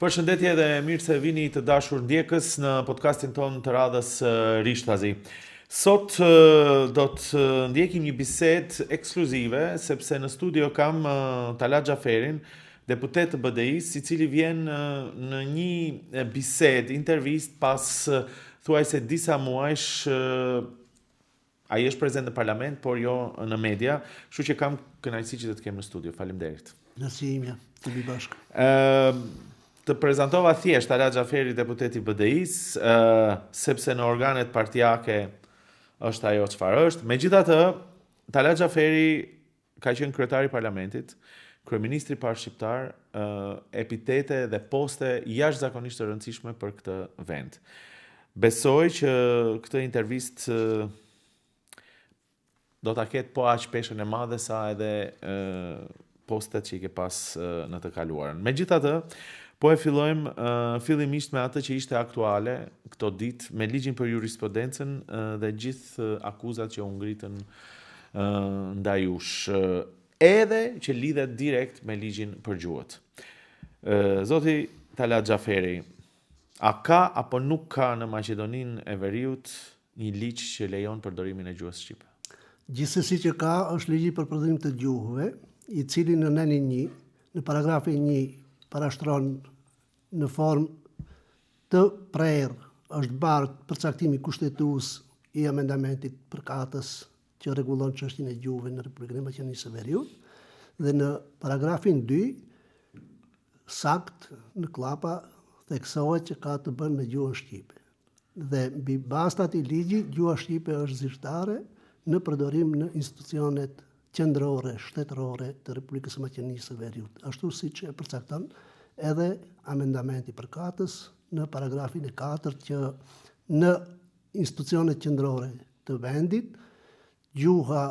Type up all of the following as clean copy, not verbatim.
Përshëndetje dhe mirë se vini të dashur ndjekës në podcastin tonë të radhës Rishtazi. Sot do të ndjekim një bisedë ekskluzive sepse në studio kam Talat Xhaferin, deputet të BDI-së, i cili vjen në një bisedë, intervistë pas thuajse disa muajsh Ai është prezent në parlament, por jo në media, kështu që kam kënaqësi që të të kem në studio. Faleminderit. Kënaqësi imja, të jemi bashkë. Ëm të prezantova thjesht Talat Xhaferi, deputeti i BDI-së, ë sepse në organet partiake është ajo çfarë është. Megjithatë, Talat Xhaferi ka qenë kryetar i parlamentit, kryeministri i parë shqiptar, epitete dhe poste jashtëzakonisht të rëndësishme për këtë vend. Besoj që këtë intervistë do ta ketë po aq peshën e madhe sa edhe postet që i ke pas në të kaluarën. Megjithatë, po e fillojmë fillimisht me atë që ishte aktuale këto ditë me ligjin për jurisprudencën dhe gjithë akuzat që u ngritën ndaj jush, edhe që lidhet direkt me ligjin për gjuhët. Zoti Talat Xhaferi, a ka apo nuk ka në Maqedoninë e Veriut një ligj që lejon përdorimin e gjuhës shqipe? Gjithsesi që ka, është ligji për përdorim të gjuhëve, i cili në nenin 1, në paragrafin 1 parashtron në formë të prerë është bart përcaktimi kushtetues i amendamentit përkatës që rregullon çështjen e gjuhëve në Republikën e Maqedonisë së Veriut dhe në paragrafin 2 sakt në klapa theksohet që ka të bën me gjuhën shqipe. Dhe mbi bazë të atij ligji, gjuha shqipe është zyrtare në përdorim në institucionet qendrore, shtetërore të Republikës së Maqedonisë së Veriut, ashtu siç e përcakton edhe amendamenti përkatës në paragrafin e katërt që në institucionet qendrore të vendit, gjuha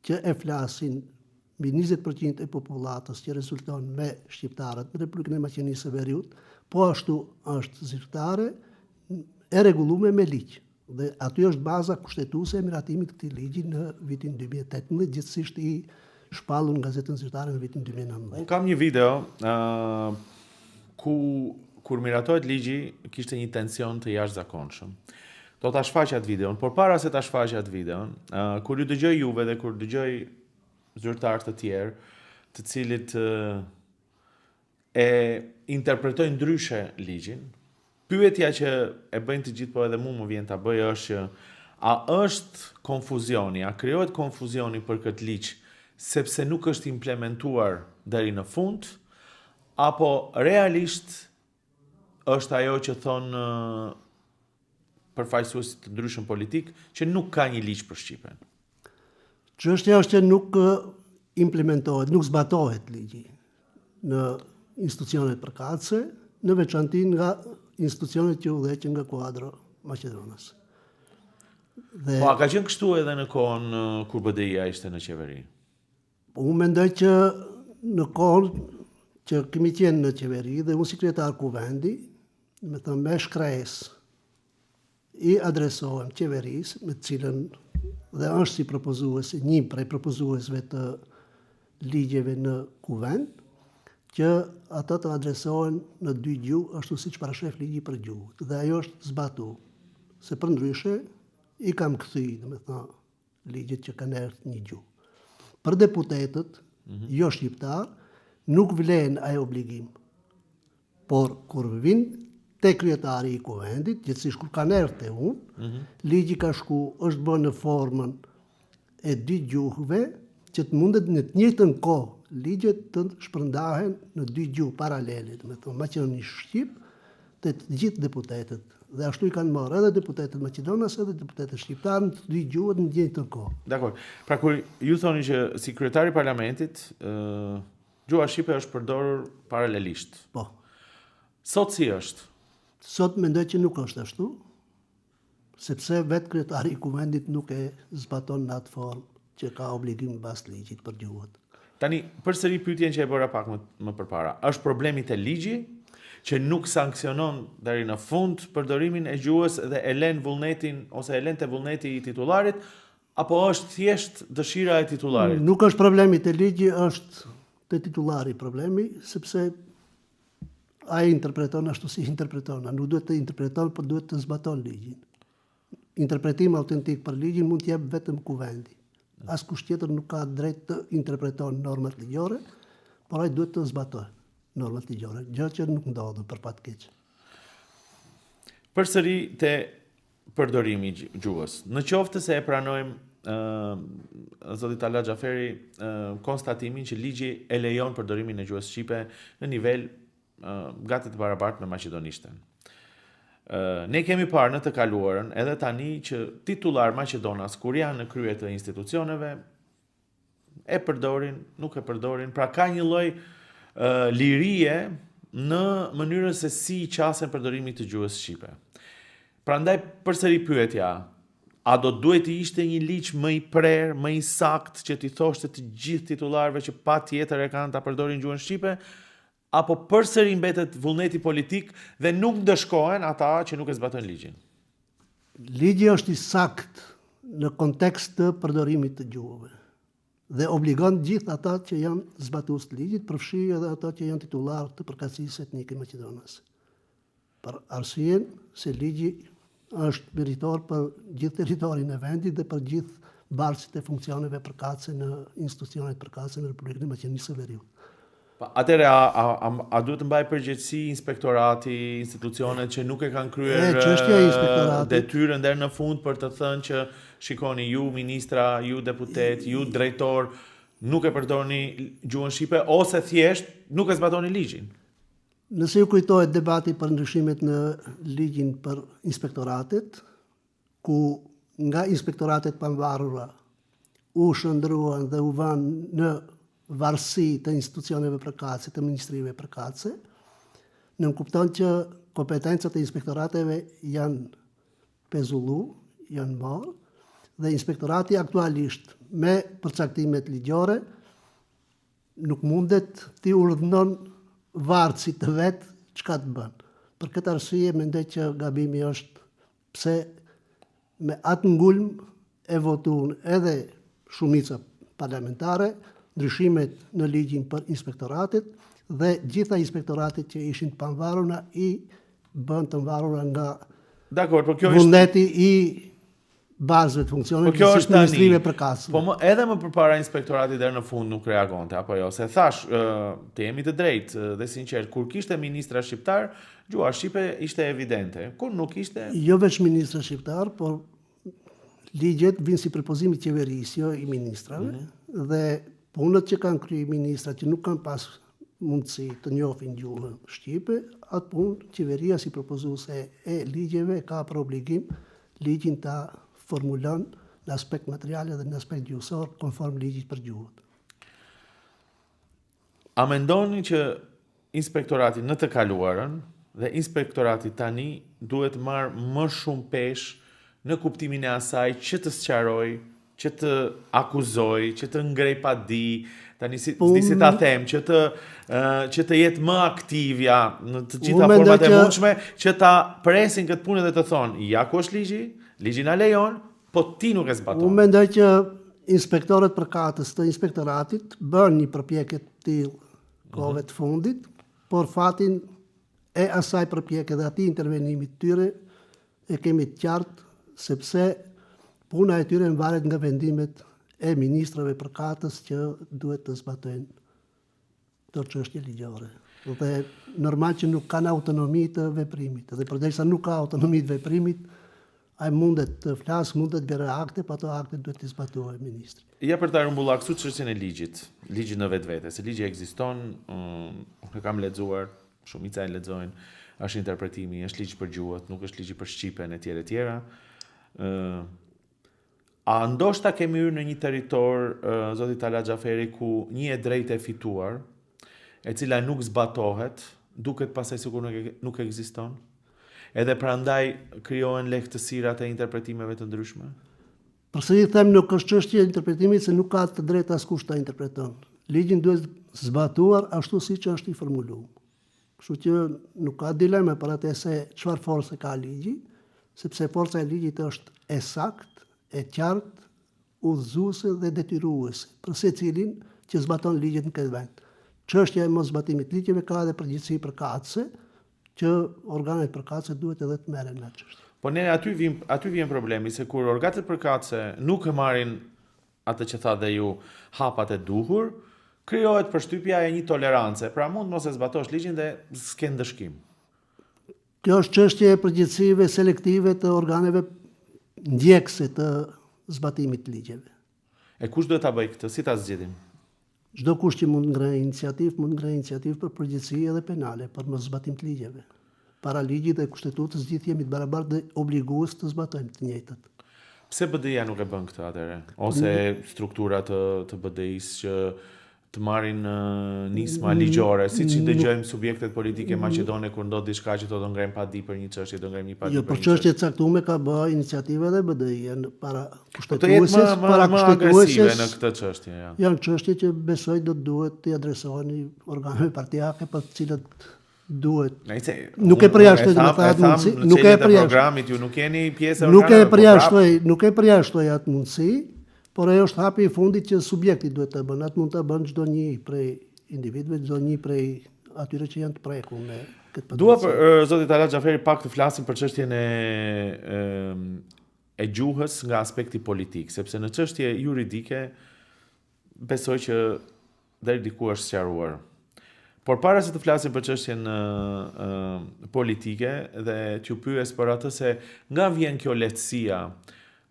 që e flasin mbi 20% e popullatës që rezulton me shqiptarët në Republikën e Maqedonisë së Veriut, po ashtu është zyrtare e rregullume me ligj. Dhe aty është baza kushtetuese e miratimit të këtij ligji në vitin 2018, gjithsesi i shpallur në gazetën zyrtare në vitin 2019. Unë kam një video uh, ku kur miratohet ligji kishte një tension të jashtëzakonshëm. Do ta shfaq atë videon, por para se ta shfaq atë videon, uh, kur ju dëgjoj juve dhe kur dëgjoj zyrtarë të tjerë, të cilët uh, e interpretojnë ndryshe ligjin, pyetja që e bëjnë të gjithë, po edhe mu më vjen ta bëj është që a është konfuzioni, a krijohet konfuzioni për këtë ligj sepse nuk është implementuar deri në fund, apo realisht është ajo që thonë përfaqësues të ndryshëm politik që nuk ka një ligj për shqipen. Çështja është që nuk implementohet, nuk zbatohet ligji në institucionet përkatëse, në veçanti nga institucionet që udhëheqen nga kuadro maqedonas. Dhe Po a ka qenë kështu edhe në kohën kur BDI-ja ishte në qeveri? Po unë mendoj që në kohën që kemi qenë në qeveri dhe unë si kryetar kuvendi, domethënë me shkresë i adresohem qeverisë me të cilën dhe është si propozues, një prej propozuesve të ligjeve në kuvend, që ata të adresohen në dy gjuhë, ashtu siç parasheh ligji për gjuhët. Dhe ajo është zbatu. Se përndryshe, i kam kthy, domethënë, ligjet që kanë erdhë një gjuhë. Për deputetët, mm -hmm. jo shqiptar, nuk vlen ai obligim. Por, kur vin te kryetari i kuvendit, gjithsesi kur kanë erdhë te unë, mm -hmm. ligji ka shku, është bërë në formën e dy gjuhëve, që të mundet në të njëjtën kohë ligjet të shpërndahen në dy gjuhë paralele, domethënë maqedonisht shqip, te të gjithë deputetët. Dhe ashtu i kanë marrë edhe deputetët maqedonas edhe deputetët shqiptarë në të dy gjuhët në të njëjtën kohë. Dakor. Pra kur ju thoni që si kryetar i parlamentit, ë gjuha shqipe është përdorur paralelisht. Po. Sot si është? Sot mendoj që nuk është ashtu, sepse vetë kryetari i kuvendit nuk e zbaton në atë formë që ka obligim në bazë të ligjit për gjuhët. Tani, përsëri pyetjen që e bëra pak më, më përpara. Është problemi te ligji që nuk sanksionon deri në fund përdorimin e gjuhës dhe e len vullnetin ose e len te vullneti i titullarit apo është thjesht dëshira e titullarit? Nuk është problemi te ligji, është te titullari problemi, sepse. Ai interpreton ashtu si interpreton. Ai nuk duhet të interpreton, por duhet të zbaton ligjin. Interpretim autentik për ligjin mund të jep vetëm kuvendi. Askush tjetër nuk ka drejt të interpreton normat ligjore, por ai duhet të zbatojë normat ligjore, gjë që nuk ndodh për fat keq. Përsëri te përdorimi i gjuhës. Në qoftë se e pranojmë ë zoti Talat Xhaferi konstatimin që ligji e lejon përdorimin e gjuhës shqipe në nivel gati të barabartë me maqedonishten. Ne kemi parë në të kaluarën edhe tani që titullar maqedonas kur janë në krye të institucioneve e përdorin, nuk e përdorin, pra ka një lloj lirie në mënyrën se si i qasen përdorimit të gjuhës shqipe. Prandaj përsëri pyetja, a do duhet të ishte një ligj më i prerë, më i saktë që t'i thoshte të gjithë titullarëve që patjetër e kanë ta përdorin gjuhën shqipe, apo përsëri mbetet vullneti politik dhe nuk ndëshkohen ata që nuk e zbatojnë ligjin? Ligji është i saktë në kontekst të përdorimit të gjuhëve dhe obligon gjithë ata që janë zbatues të ligjit, përfshi edhe ata që janë titullarë të përkatësisë etnike maqedonase. Për arsyen se ligji është meritor për gjithë territorin e vendit dhe për gjithë bartësit e funksioneve përkatëse në institucionet përkatëse në Republikën e Maqedonisë së Veriut. Pa, atëherë a, a, a, a duhet të mbajë përgjegjësi inspektorati, institucionet që nuk e kanë kryer e, çështja e inspektoratit detyrën deri në fund për të thënë që shikoni ju ministra, ju deputet, ju drejtor nuk e përdorni gjuhën shqipe ose thjesht nuk e zbatoni ligjin. Nëse ju kujtohet debati për ndryshimet në ligjin për inspektoratet, ku nga inspektoratet e pavarura u shndërruan dhe u vanë në varësi të institucioneve përkatëse, të ministrive përkatëse, nënkupton që kompetencat e inspektorateve janë pezullu, janë marrë, dhe inspektorati aktualisht me përcaktimet ligjore Nuk mundet t'i urdhnon vartësit të vet çka të bën. Për këtë arsye mendoj që gabimi është pse me atë ngulm e votuan edhe shumica parlamentare ndryshimet në ligjin për inspektoratet dhe gjitha inspektoratet që ishin të pavarura i bënë të varura nga Dakor, po kjo është vullneti i bartësve të funksioneve po kjo është ministrive përkatëse. Po më edhe më përpara inspektorati deri në fund nuk reagonte apo jo, se thash, të jemi të drejtë dhe sinqert, kur kishte ministra shqiptar, gjuha shqipe ishte evidente. Kur nuk ishte Jo veç ministra shqiptar, por ligjet vijnë si propozim i qeverisë, jo i ministrave, mm -hmm. dhe punët që kanë kryer ministrat që nuk kanë pas mundësi të njohin gjuhën shqipe, atë punë qeveria si propozuese e ligjeve ka për obligim ligjin ta formulon në aspekt material dhe në aspekt gjuhësor konform ligjit për gjuhët. A mendoni që inspektorati në të kaluarën dhe inspektorati tani duhet të marrë më shumë peshë në kuptimin e asaj që të sqarojë, që të akuzojë, që të ngrejë padi, tani si po, si ta them, që të që të jetë më aktiv ja në të gjitha format e mundshme, që ta presin këtë punë dhe të thonë, ja ku është ligji, ligji na lejon, po ti nuk e zbaton. Unë mendoj që inspektorët përkatës të inspektoratit bënë një përpjekje të tillë kohëve mhm. të fundit, por fatin e asaj përpjekje dhe atij intervenimi të tyre e kemi të qartë sepse puna e tyre mvaret nga vendimet e ministrave përkatës që duhet të zbatojnë këto çështje ligjore. Dhe normal që nuk kanë autonomi të veprimit. Dhe përderisa nuk ka autonomi të veprimit, ai mundet të flasë, mundet të bjerë akte, po ato akte duhet t'i zbatojë ministri. Ja për ta rrumbullaksu çështjen e ligjit, ligji në vetvete, se ligji ekziston, unë e kam lexuar, shumica e lexojnë, është interpretimi, është ligj për gjuhët, nuk është ligji për shqipen etj etj. Ë A ndoshta kemi hyrë në një territor, zoti Talat Xhaferi, ku një e drejtë e fituar, e cila nuk zbatohet, duket pastaj sikur nuk nuk ekziston? Edhe prandaj krijohen lehtësirat e interpretimeve të ndryshme? Përsëri them nuk është çështje e interpretimit se nuk ka të drejtë askush ta interpreton. Ligjin duhet zbatuar ashtu siç është i formuluar. Kështu që nuk ka dilema për atë se çfarë force ka ligji, sepse forca e ligjit është e saktë, e qartë, udhëzuese dhe detyruese për secilin që zbaton ligjet në këtë vend. Çështja e moszbatimit të ligjeve ka edhe përgjegjësi përkatëse, që organet përkatëse duhet edhe të merren me atë çështje. Po ne aty vim, aty vjen problemi se kur organet përkatëse nuk e marrin atë që thatë dhe ju hapat e duhur, krijohet përshtypja e një tolerance. Pra mund mos e zbatosh ligjin dhe s'ke ndëshkim. Kjo është çështje e përgjegjësive selektive të organeve ndjekëse të zbatimit të ligjeve. E kush duhet ta bëjë këtë? Si ta zgjidhim? Çdo kush që mund të ngrejë iniciativë, mund të ngrejë iniciativë për përgjegjësi edhe penale, për moszbatim të ligjeve. Para ligjit dhe kushtetutës gjithë jemi të barabartë dhe obligues të zbatojmë të njëjtat. Pse BDI-ja nuk e bën këtë atëherë? Ose struktura të të BDI-së që të marrin nisma ligjore, siç i dëgjojmë subjektet politike maqedone kur ndodh diçka që thotë do ngrejmë padi për një çështje, do ngrejmë një padi jo, për një çështje. Jo, për çështje të caktuara ka bë iniciativë edhe BDI-ja para kushtetueses, para kushtetueses në këtë çështje, ja. Janë çështje që besoj do të duhet të adresohen organeve partiake për të cilat duhet. Nëse nuk e përjashtoj domethënë atë mundësi, nuk e përjashtoj. Programit ju nuk jeni pjesë e organeve. Nuk e po përjashtoj, nuk e përjashtoj atë mundësi, por ajo është hapi i fundit që subjekti duhet të bën. Atë mund ta bën çdo një prej individëve, çdo një prej atyre që janë të prekur me këtë padrejtësi. Dua për zoti Talat Xhaferi pak të flasim për çështjen e e gjuhës nga aspekti politik, sepse në çështje juridike besoj që deri diku është sqaruar. Por para se të flasim për çështjen politike dhe t'ju pyes për atë se nga vjen kjo lehtësia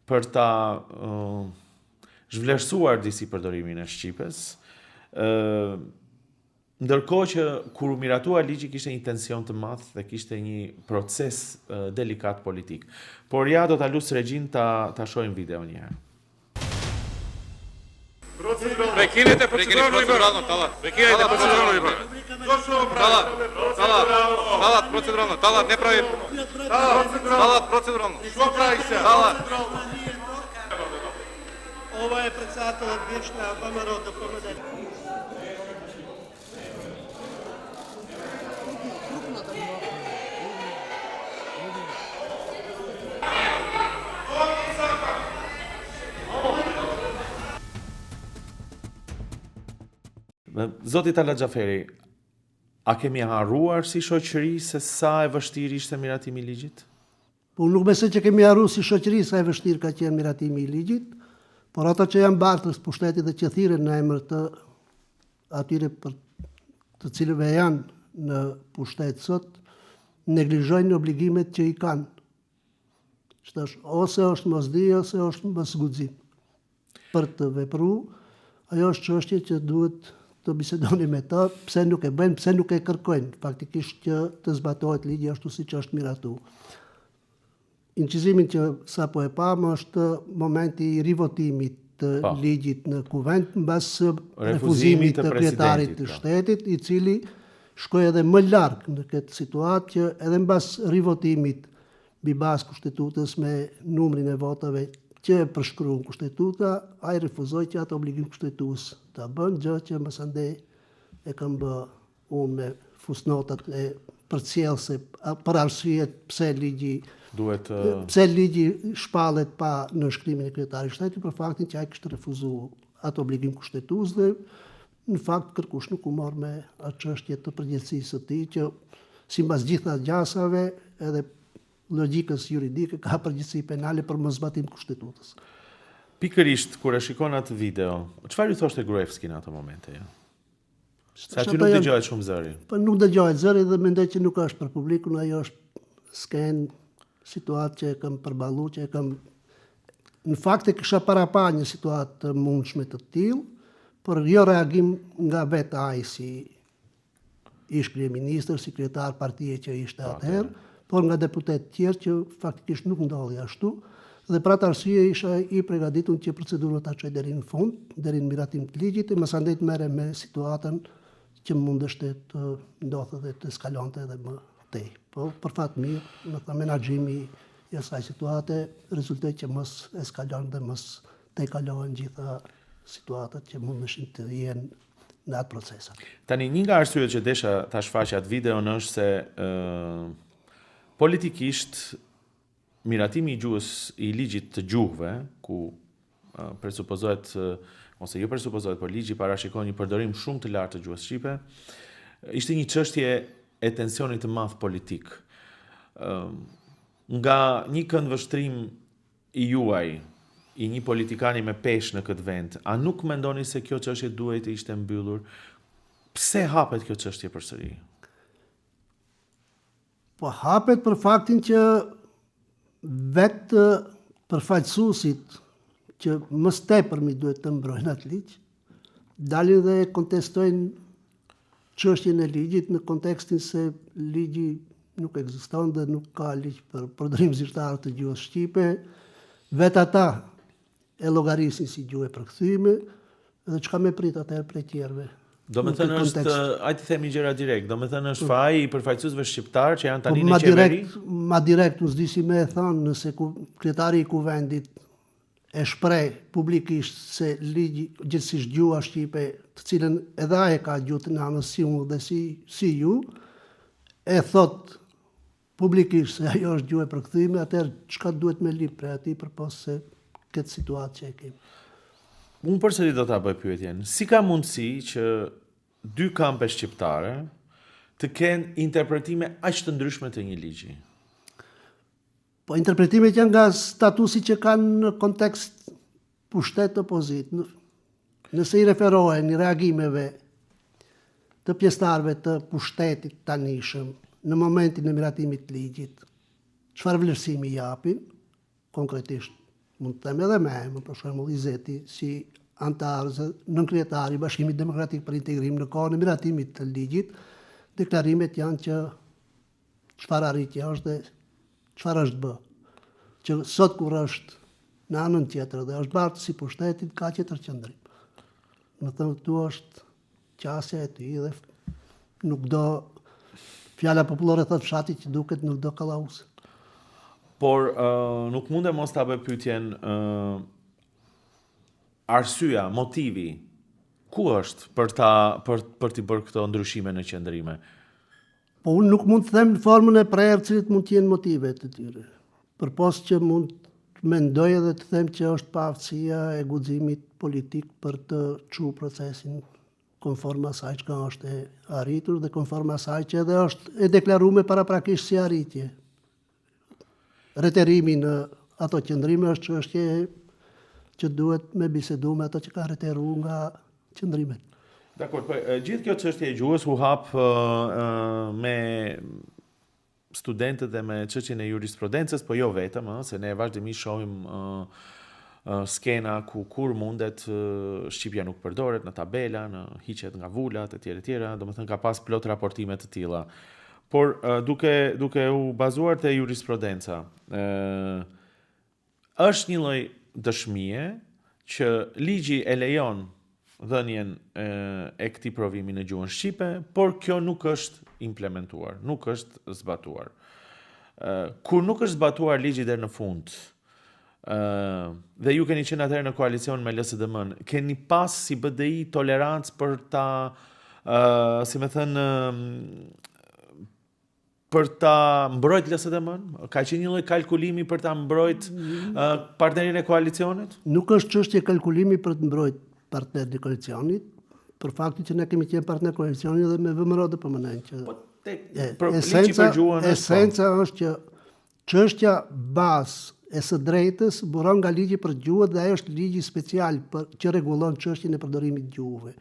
për ta zhvlerësuar disi përdorimin e shqipes, ë Ndërkohë që kur u miratua ligji kishte një tension të madh dhe kishte një proces delikat politik. Por ja do ta lus regjinë ta ta shohim videon një herë. Прекинете процедурално, Талат. Прекинете процедурално. Талат, Талат, Талат, процедурално. Талат, не прави. Талат, процедурално. Што прави се? Талат. Ова е председателот бивш на ВМРО ДПМНЕ. Zoti Talat Xhaferi, a kemi harruar si shoqëri se sa e vështirë ishte miratimi i ligjit? Po unë nuk besoj që kemi harru si shoqëri sa e vështirë ka qenë miratimi i ligjit, por ata që janë bartës të pushtetit dhe që thirren në emër të atyre për të cilëve janë në pushtet sot, neglizhojnë obligimet që i kanë. Që tash, ose është mosdije, ose është mosguxim. për të vepru, ajo është çështje që duhet të bisedoni me ta, pse nuk e bëjnë, pse nuk e kërkojnë, faktikisht që të zbatohet ligji ashtu siç është miratu. Incizimin që sapo e pamë është momenti i rivotimit të po. ligjit në kuvend mbas refuzimit të kryetarit të po. shtetit, i cili shkoi edhe më larg në këtë situatë që edhe mbas rivotimit mbi bazë Kushtetutës me numrin e votave që e përshkruan Kushtetuta, ai refuzoi që atë obligim kushtetues ta bën, gjë që masandej e kam bë unë me fusnotat e përcjellëse për arsyet pse ligji duhet pse ligji shpallet pa nënshkrimin e kryetarit të shtetit për faktin që ai kishte refuzuar atë obligim kushtetues dhe në fakt kërkush nuk u mor me atë çështje të përgjegjësisë së tij që simbas gjitha gjasave edhe logjikës juridike ka përgjegjësi penale për moszbatim të kushtetutës. Pikërisht kur e shikon atë video, çfarë ju thoshte Gruevski në ato momente? Ja? Se aty nuk dëgjohet shumë zëri. Po nuk dëgjohet zëri dhe mendoj që nuk është për publikun, ajo është skenë, situatë që e kam përballu, që e kam në fakt e kisha parapa një situatë të mundshme të tillë, por jo reagim nga vetë ai si ish kryeministër, si kryetar partie që ishte po, atëherë, por nga deputetë tjerë që faktikisht nuk ndodhi ashtu, dhe për atë arsye isha i pregaditur që procedurën ta çoj deri në fund, deri në miratim të ligjit, e masandej të merrem me situatën që mundeshte të ndodhte dhe të eskalonte edhe më tej. Po, për fat mirë, domethënë menaxhimi i asaj situate rezultoi që mos eskalon dhe mos tejkalohen gjitha situatat që mundeshin të jenë në atë proces. Tani, një nga arsyet që desha ta shfaq atë videon është se ë politikisht miratimi i gjuhës i ligjit të gjuhëve, ku presupozohet. ose jo presupozohet, por ligji parashikon një përdorim shumë të lartë të gjuhës shqipe, ishte një çështje e tensionit të madh politik. Nga një këndvështrim i juaj, i një politikani me peshë në këtë vend, a nuk mendoni se kjo çështje duhej të ishte mbyllur? Pse hapet kjo çështje përsëri? Po hapet për faktin që vetë përfaqësuesit që më së tepërmi duhet të mbrojnë atë ligj, dalin dhe kontestojnë çështjen e ligjit në kontekstin se ligji nuk ekziston dhe nuk ka ligj për përdorim zyrtar të gjuhës shqipe, vetë ata e llogarisin si gjuhë e përkthyme dhe çka me prit atëherë prej tjerëve. Domethënë është, hajt të themi gjëra direkt, domethënë është faji i përfaqësuesve shqiptarë që janë tani po, në qeveri? Ma direkt, unë s'di si me e thanë, nëse ku, kryetari i kuvendit e shpreh publikisht se ligji, gjithsesi gjuha shqipe, të cilën edhe ai e ka gjuhë të nanës si unë dhe si, si ju, e thot publikisht se ajo është gjuhë e përkthyme, atëherë çka duhet me lyp prej atij përpos se këtë situatë që e kemi. Unë përsëri do ta bëj pyetjen, si ka mundësi që dy kampe shqiptare të kenë interpretime aq të ndryshme të një ligji? Po interpretimet janë nga statusi që kanë në kontekst pushtet opozitë. Nëse i referohen reagimeve të pjesëtarëve të pushtetit tanishëm në momentin e miratimit të ligjit, çfarë vlerësimi japin, konkretisht mund të them edhe me emër, për shembull Izeti si anëtar nënkryetar i Bashkimit Demokratik për Integrim në kohën e miratimit të ligjit, deklarimet janë që çfarë arritje është dhe çfarë është bë. Që sot kur është në anën tjetër dhe është bartës i pushtetit, ka tjetër qëndrim. Domethënë, këtu është qasja e tij dhe nuk do, fjala popullore thotë fshati që duket nuk do kallauz. Por, uh, nuk mundem mos ta bëj pyetjen uh, arsyeja, motivi, ku është për ta për për t'i bërë këto ndryshime në qëndrime? Po unë nuk mund të them në formën e prerë cilat mund të jenë motivet e tyre. Përpos që mund të mendoj edhe të them që është paaftësia e guximit politik për të çu procesin konform asaj çka është e arritur dhe konform asaj që edhe është e deklarume paraprakisht si arritje. Reterimi në ato qëndrime është çështje që duhet me bisedu me ato që kanë reteru nga qëndrimet. Dakord, po gjithë kjo çështje e gjuhës u hap me studentët dhe me çështjen e jurisprudencës, po jo vetëm, ë, se ne vazhdimisht shohim skena ku kur mundet shqipja nuk përdoret në tabela, në hiqet nga vulat etj etj, domethënë ka pas plot raportime të tilla. Por duke duke u bazuar te jurisprudenca, ë është një lloj dëshmie që ligji e lejon dhënien e këtij provimi në gjuhën shqipe, por kjo nuk është implementuar, nuk është zbatuar. Kur nuk është zbatuar ligji deri në fund, dhe ju keni qenë atëherë në koalicion me LSDM-n, keni pas si BDI tolerancë për ta, si me thënë, për ta mbrojt LSDM-n? Ka qenë një lloj kalkulimi për ta mbrojt uh, partnerin e koalicionit? Nuk është çështje kalkulimi për të mbrojt partnerin e koalicionit, për faktin që ne kemi qenë partner koalicioni dhe me VMRO-DPMNE që po tek për esenca, për gjuhën esenca është që Çështja bazë e së drejtës buron nga ligji për gjuhët dhe ai është ligji special për që rregullon çështjen e përdorimit të gjuhëve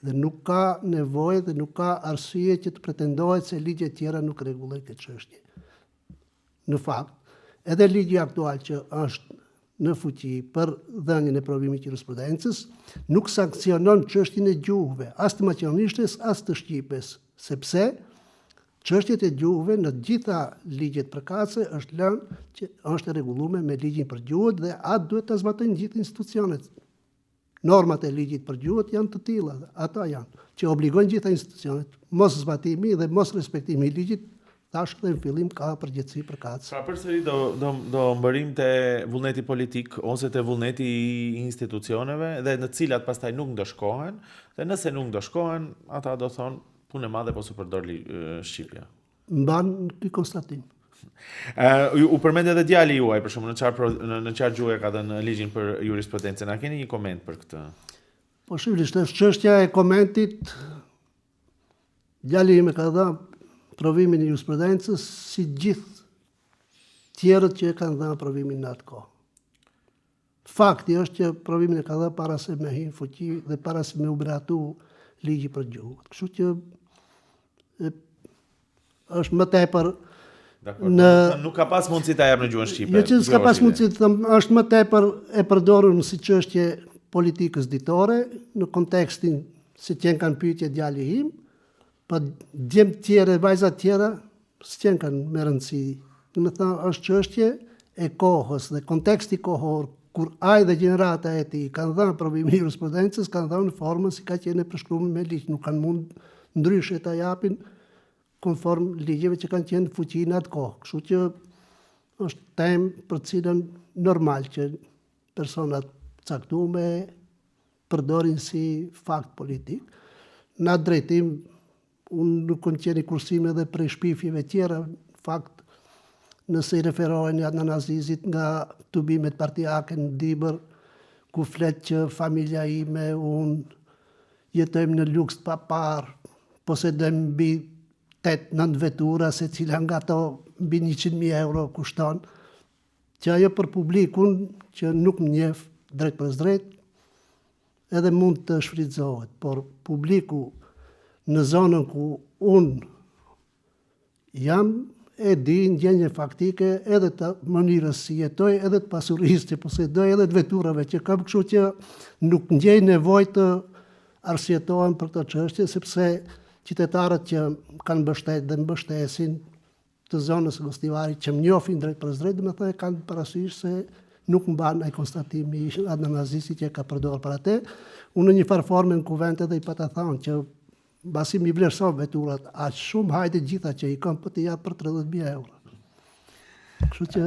dhe nuk ka nevojë dhe nuk ka arsye që të pretendohet se ligjet tjera nuk rregullojnë këtë çështje. Në fakt, edhe ligji aktual që është në fuqi për dhënien e provimit të jurisprudencës nuk sanksionon çështjen e gjuhëve, as të maqedonishtes, as të shqipes, sepse Çështjet e gjuhëve në të gjitha ligjet përkatëse është lënë që është e rregulluar me ligjin për gjuhët dhe atë duhet ta zbatojnë gjithë institucionet. Normat e ligjit për gjuhët janë të tilla, ata janë që obligojnë gjitha institucionet. Mos zbatimi dhe mos respektimi i ligjit thashë dhe në fillim ka përgjegjësi përkatëse. Pra përsëri do do do mbërrijmë te vullneti politik ose te vullneti i institucioneve dhe në të cilat pastaj nuk ndëshkohen dhe nëse nuk ndëshkohen, ata do thonë Punë e madhe po s'u përdor shqipja. Mban ky konstatim. Ë u përmend edhe djali juaj për shembull në çfarë në, në çfarë gjuhë ka dhënë ligjin për jurisprudencën. A keni një koment për këtë? Po shifni, është çështja e komentit. Djali im e ka dhënë provimin e jurisprudencës si gjithë tjerët që e kanë dhënë provimin në atë kohë. Fakti është që provimin e ka dhënë para se me hi në fuqi dhe para se me u miratu ligji për gjuhët. Kështu që e, është më tepër në nuk ka pas mundësi ta jap në gjuhën shqipe. Jo që s'ka pas mundësi të them, është më tepër e përdorur si çështje politikës ditore në kontekstin se qenkan pyetje djali im, po djem të tjerë, vajza të tjera s'qenkan me rëndësi. Domethënë është çështje e kohës dhe konteksti kohor kur ai dhe gjenerata e tij kanë dhënë provimin e jurisprudencës, kanë dhënë në formën si ka qenë e përshkruar me ligj, nuk kanë mund ndryshe ta japin konform ligjeve që kanë qenë në fuqi në atë kohë. Kështu që është temë për cilën normal që personat caktume përdorin si fakt politik. Në atë drejtim, unë nuk kam qenë i kursim edhe prej shpifjeve tjera, në fakt, nëse i referohen Adnan Azizit nga tubimet partiake në Dibër, ku flet që familja ime, unë, Jetojmë në luks të paparë, posedojmë mbi 8-9 vetura, secila nga to mbi 100.000 euro kushton, që ajo për publikun që nuk më njeh drejtpërdrejt, edhe mund të shfrytëzohet, por publiku në zonën ku unë Jam e di në gjendje faktike edhe të mënyrës si jetoj, edhe të pasurisë që posedoj, edhe të veturave që kam, kështu që nuk ndjej nevojë të arsyetohem për këto çështje, sepse qytetarët që kanë mbështet dhe mbështesin të zonës së Gostivarit që më njohin drejtpërdrejt, domethënë e kanë parasysh se nuk mban ai konstatimi i Adnan Azizit që e ka përdorur për atë. Unë në një farë forme në kuvend edhe i pata thënë që Mbasi m'i vlerëson veturat aq shumë, hajde gjitha që i kam po t'i jap për 30.000 euro. Kështu që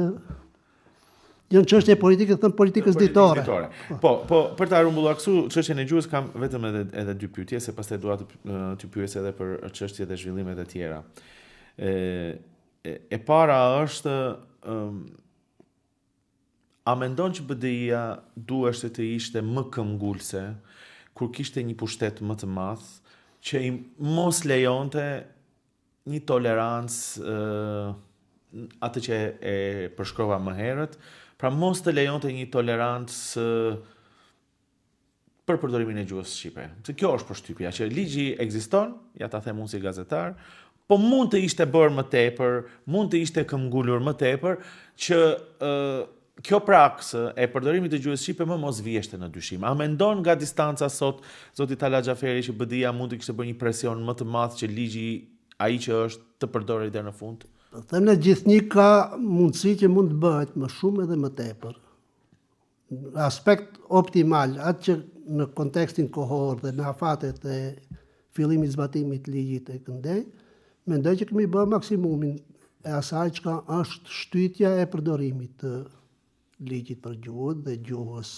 janë çështje politike, them politikës ditore. ditore. Po, po, për ta rrumbullaksu çështjen e gjuhës kam vetëm edhe edhe dy pyetje, se pastaj dua të të pyes edhe për çështje dhe zhvillimet e tjera. E e, e para është ëm A mendon që BDI-ja duheshte të ishte më këmbgulëse kur kishte një pushtet më të madh që i mos lejonte një tolerancë atë që e përshkrova më herët, pra mos të lejonte një tolerancë për përdorimin e gjuhës shqipe. Se kjo është përshtypja që ligji ekziston, ja ta them unë si gazetar, po mund të ishte bërë më tepër, mund të ishte këmbgulur më tepër që ë kjo praksë e përdorimit të gjuhës shqipe më mos viheshte në dyshim. A mendon nga distanca sot zoti Talat Xhaferi që BDI-ja mund të kishte bërë një presion më të madh që ligji ai që është të përdorej deri në fund? Po them ne gjithnjë ka mundësi që mund të bëhet më shumë edhe më tepër. Në aspekt optimal, atë që në kontekstin kohor dhe në afatet e fillimit zbatimit të ligjit e këndej, mendoj që kemi bërë maksimumin e asaj çka është shtytja e përdorimit të ligjit për gjuhët dhe gjuhës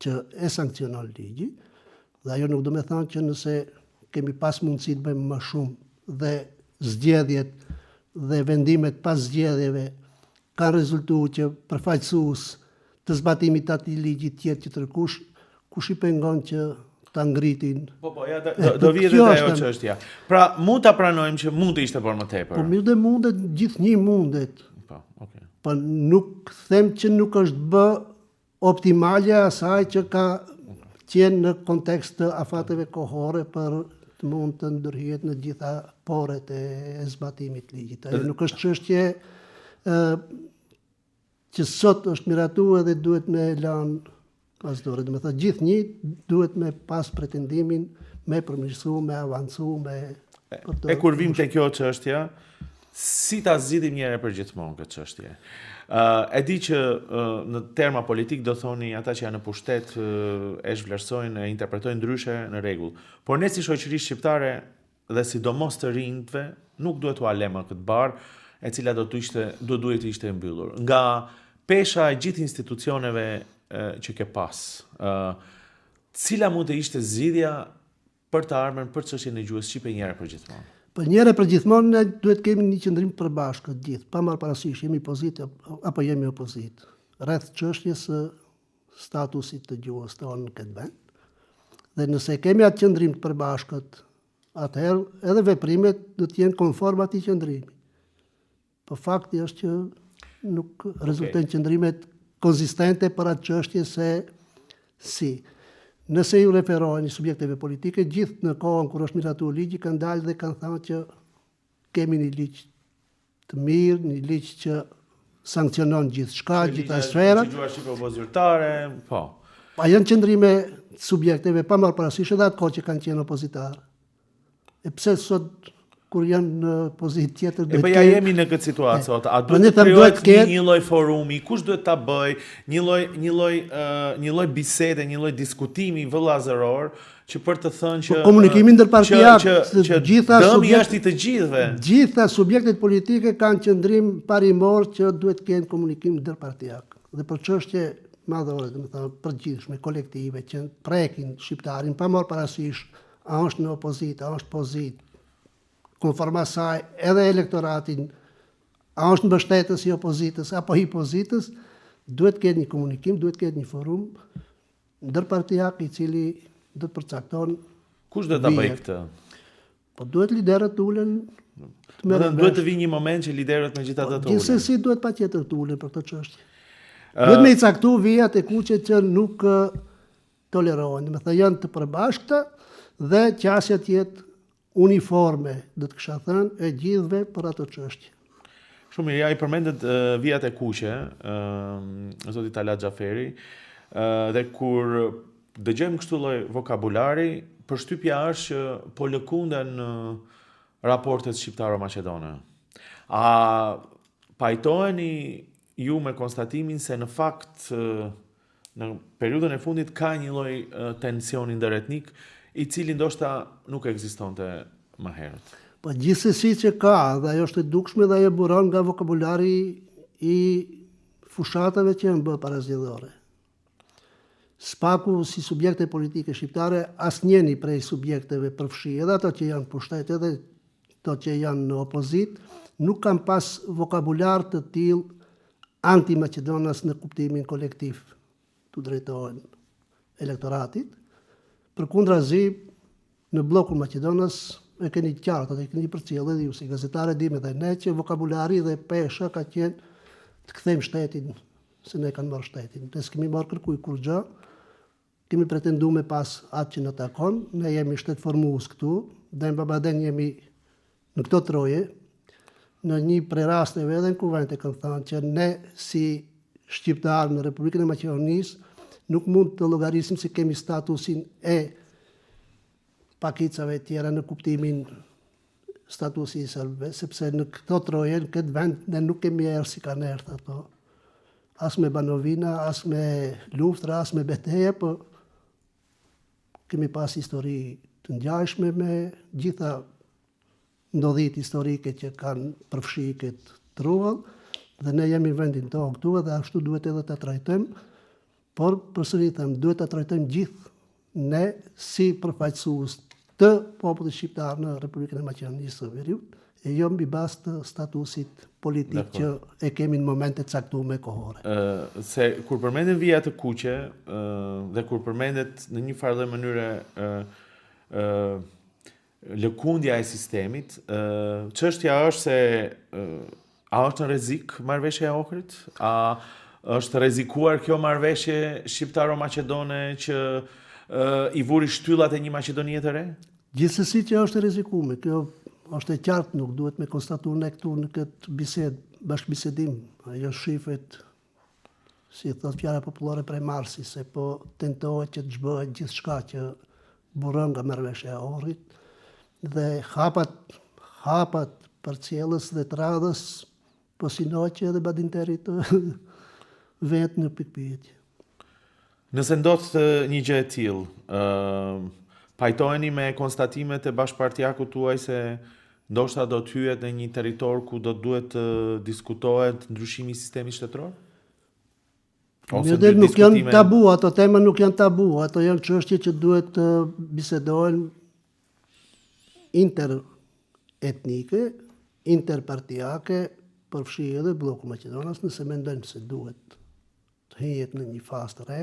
që e sankcionon ligji, dhe ajo nuk do me thënë që nëse kemi pas mundësi të bëjmë më shumë dhe zgjedhjet dhe vendimet pas zgjedhjeve kanë rezultu që përfaqësues të zbatimit të atij ligji të jetë tjetërkush, kush i pengon që ta ngritin. Po, po, ja, do, do vijë edhe ajo çështja. Pra, mund ta pranojmë që mund të ishte bërë më tepër. Po mirë dhe mundet, gjithnjë mundet. Po, okay. Po nuk them që nuk është bë optimalja e asaj që ka qenë në kontekst të afateve kohore për të mund të ndërhyhet në gjitha poret e zbatimit të ligjit. Ajo nuk është çështje që sot është miratu edhe duhet me lanë pas dore. Domethënë, gjithnjë duhet me pas pretendimin, me përmirësu, me avancu, me E kur vim te kjo çështja, si ta zgjidhim një herë për gjithmonë këtë çështje? Uh, e di që uh, në terma politik do thoni ata që janë në pushtet uh, e zhvlerësojnë e interpretojnë ndryshe në rregull. Por ne si shoqëri shqiptare dhe sidomos të rinjve nuk duhet t'ua lemë këtë barrë e cila do të ishte do duhej të ishte e mbyllur. Nga pesha e gjithë institucioneve që ke pas, ë cila mund të ishte zgjidhja për të ardhmen për çështjen e gjuhës shqipe një herë për gjithmonë? Po një herë për gjithmonë ne duhet të kemi një qëndrim të përbashkët gjithë, pa marrë parasysh jemi pozitë apo jemi opozitë, rreth çështjes së statusit të gjuhës tonë në këtë vend. Dhe nëse kemi atë qëndrim të përbashkët, atëherë edhe veprimet do të jenë konform atij qëndrimi. Po fakti është që nuk rezultojnë okay. qëndrimet konzistente për atë çështje se si. Nëse ju referoheni subjekteve politike, gjithë në kohën kur është miratuar ligji kanë dalë dhe kanë thënë që kemi një ligj të mirë, një ligj që sanksionon gjithçka, gjitha sferat. Gjuha shqipe u bë zyrtare, po. Pa janë qëndrime të subjekteve pa marrë parasysh edhe atë kohë që kanë qenë opozitarë. E pse sot kur janë në pozitë tjetër duhet. E po ja jemi në këtë situatë sot. A duhet të krijohet një, një lloj forumi, kush duhet ta bëjë, një lloj një lloj uh, një lloj bisede, një lloj diskutimi vëllazëror që për të thënë që po, komunikimi ndërpartiak që, që, që gjitha dëmi është i të gjithëve. Gjitha subjektet politike kanë qëndrim parimor që duhet të kenë komunikim ndërpartiak. Dhe për çështje madhore, domethënë përgjithshme, kolektive që prekin shqiptarin pa marrë parasysh a është në opozitë, a është pozitë, konform asaj edhe elektoratin, a është mbështetës i opozitës apo i pozitës, duhet të ketë një komunikim, duhet të ketë një forum ndërpartiak i cili do të përcakton Kush do ta bëjë këtë? Po duhet liderët të ulen të merren. Duhet të vijë një moment që liderët megjithatë të ulen. Gjithsesi duhet patjetër të ulen për këtë çështje. Duhet me i caktu vijat e kuqe që nuk tolerohen, domethënë janë të përbashkëta dhe qasja të jetë uniforme, do të kisha thënë, e gjithëve për ato çështje. Shumë mirë, ja i përmendët uh, vijat e kuqe, uh, zoti Talat Xhaferi, uh, dhe kur dëgjojmë kështu lloj vokabulari, përshtypja është që po lëkunden uh, raportet shqiptaro-maqedone. A pajtoheni ju me konstatimin se në fakt uh, Në periudhën e fundit ka një lloj tensioni ndëretnik, i cili ndoshta nuk ekzistonte më herët. Po gjithsesi që ka, dhe ajo është e dukshme dhe ajo buron nga vokabulari i fushatave që janë bërë parazgjedhore. S'paku si subjekte politike shqiptare, asnjëni prej subjekteve përfshi edhe ato që janë pushtet edhe ato që janë në opozitë, nuk kanë pas vokabular të tillë antimaqedonas në kuptimin kolektiv t'u drejtohen elektoratit. Përkundrazi, në bllokun maqedonas e keni qartë, atë e keni përcjellë edhe ju si gazetarë e dimë edhe ne që vokabulari dhe pesha ka qenë të kthejmë shtetin, se ne kanë marrë shtetin. Ne s'kemi marrë kërkuj kurrgjë, Kemi pretendu me pas atë që na takon, ne jemi shtetformues këtu, den baba den jemi në këto troje, në një prej rasteve edhe në kuvend e kam thënë që ne si shqiptarë në Republikën e Maqedonisë nuk mund të llogarisim se kemi statusin e pakicave tjera në kuptimin statusi i serbëve, sepse në këto troje, në këtë vend, ne nuk kemi erdhë si kanë erdhë ato. As me banovina, as me luftra, as me beteja, po kemi pas histori të ngjashme me gjitha ndodhitë historike që kanë përfshi këtë truall, dhe ne jemi në vendin tonë këtu edhe ashtu duhet edhe ta trajtojmë, por përsëri them, duhet ta trajtojmë gjithë Ne si përfaqësues të popullit shqiptar në Republikën e Maqedonisë së Veriut, e jo mbi bazë të statusit politik që e kemi në momente të caktuara kohore. Ë se kur përmenden vija të kuqe, ë dhe kur përmendet në një farë lloj mënyre ë ë lëkundja e sistemit, ë çështja është se ë a është në rrezik marrëveshja e Ohrit? A është rrezikuar kjo marrëveshje shqiptaro-maqedone që ë i vuri shtyllat e një Maqedonie të re? Gjithsesi që është e rrezikuar, kjo është e qartë, nuk duhet me konstatu ne këtu në këtë bisedë, bashkëbisedim, ajo shifet si thotë fjala popullore prej Marsi, se po tentohet që të zhbëhet gjithçka që buron nga marrëveshja e Ohrit dhe hapat hapat përcjellës dhe të radhës po synohet që edhe Badinteri të vetë në pikëpyetje. Nëse ndodh një gjë e tillë, ë pajtoheni me konstatimet e bashkëpartiakut tuaj se ndoshta do të hyhet në një territor ku do të duhet të diskutohet ndryshimi i sistemit shtetëror? Ose Mirë, nuk janë tabu, ato tema nuk janë tabu, ato janë çështje që duhet të bisedohen interetnike, interpartiake, përfshi edhe bllokun maqedonas, nëse mendojnë se duhet të hyhet në një fazë të re,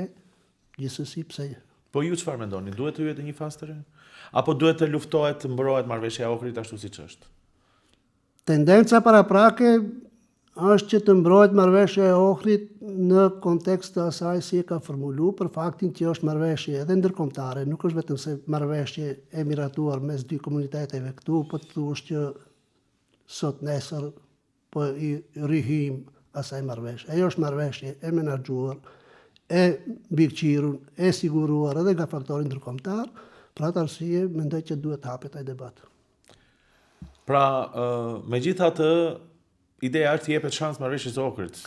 gjithsesi pse. Po ju çfarë mendoni? Duhet të hyhet në një fazë të re? Apo duhet të luftohet të mbrohet marrëveshja e Ohrit ashtu siç është? Tendenca paraprake është që të mbrohet marrëveshja e Ohrit në kontekst të asaj si e ka formulu për faktin që është marrëveshje edhe ndërkombëtare, nuk është vetëm se marrëveshje e miratuar mes dy komuniteteve këtu, po të thuash që sot nesër po i rihim asaj marrëveshje. Ajo është marrëveshje e menaxhuar, e mbikëqyrur, e siguruar edhe nga faktori ndërkombëtar, për atë arsye mendoj që duhet të hapet ai debat. Pra, megjithatë, ideja është t'i jepet shans marrëveshjes së Ohrit.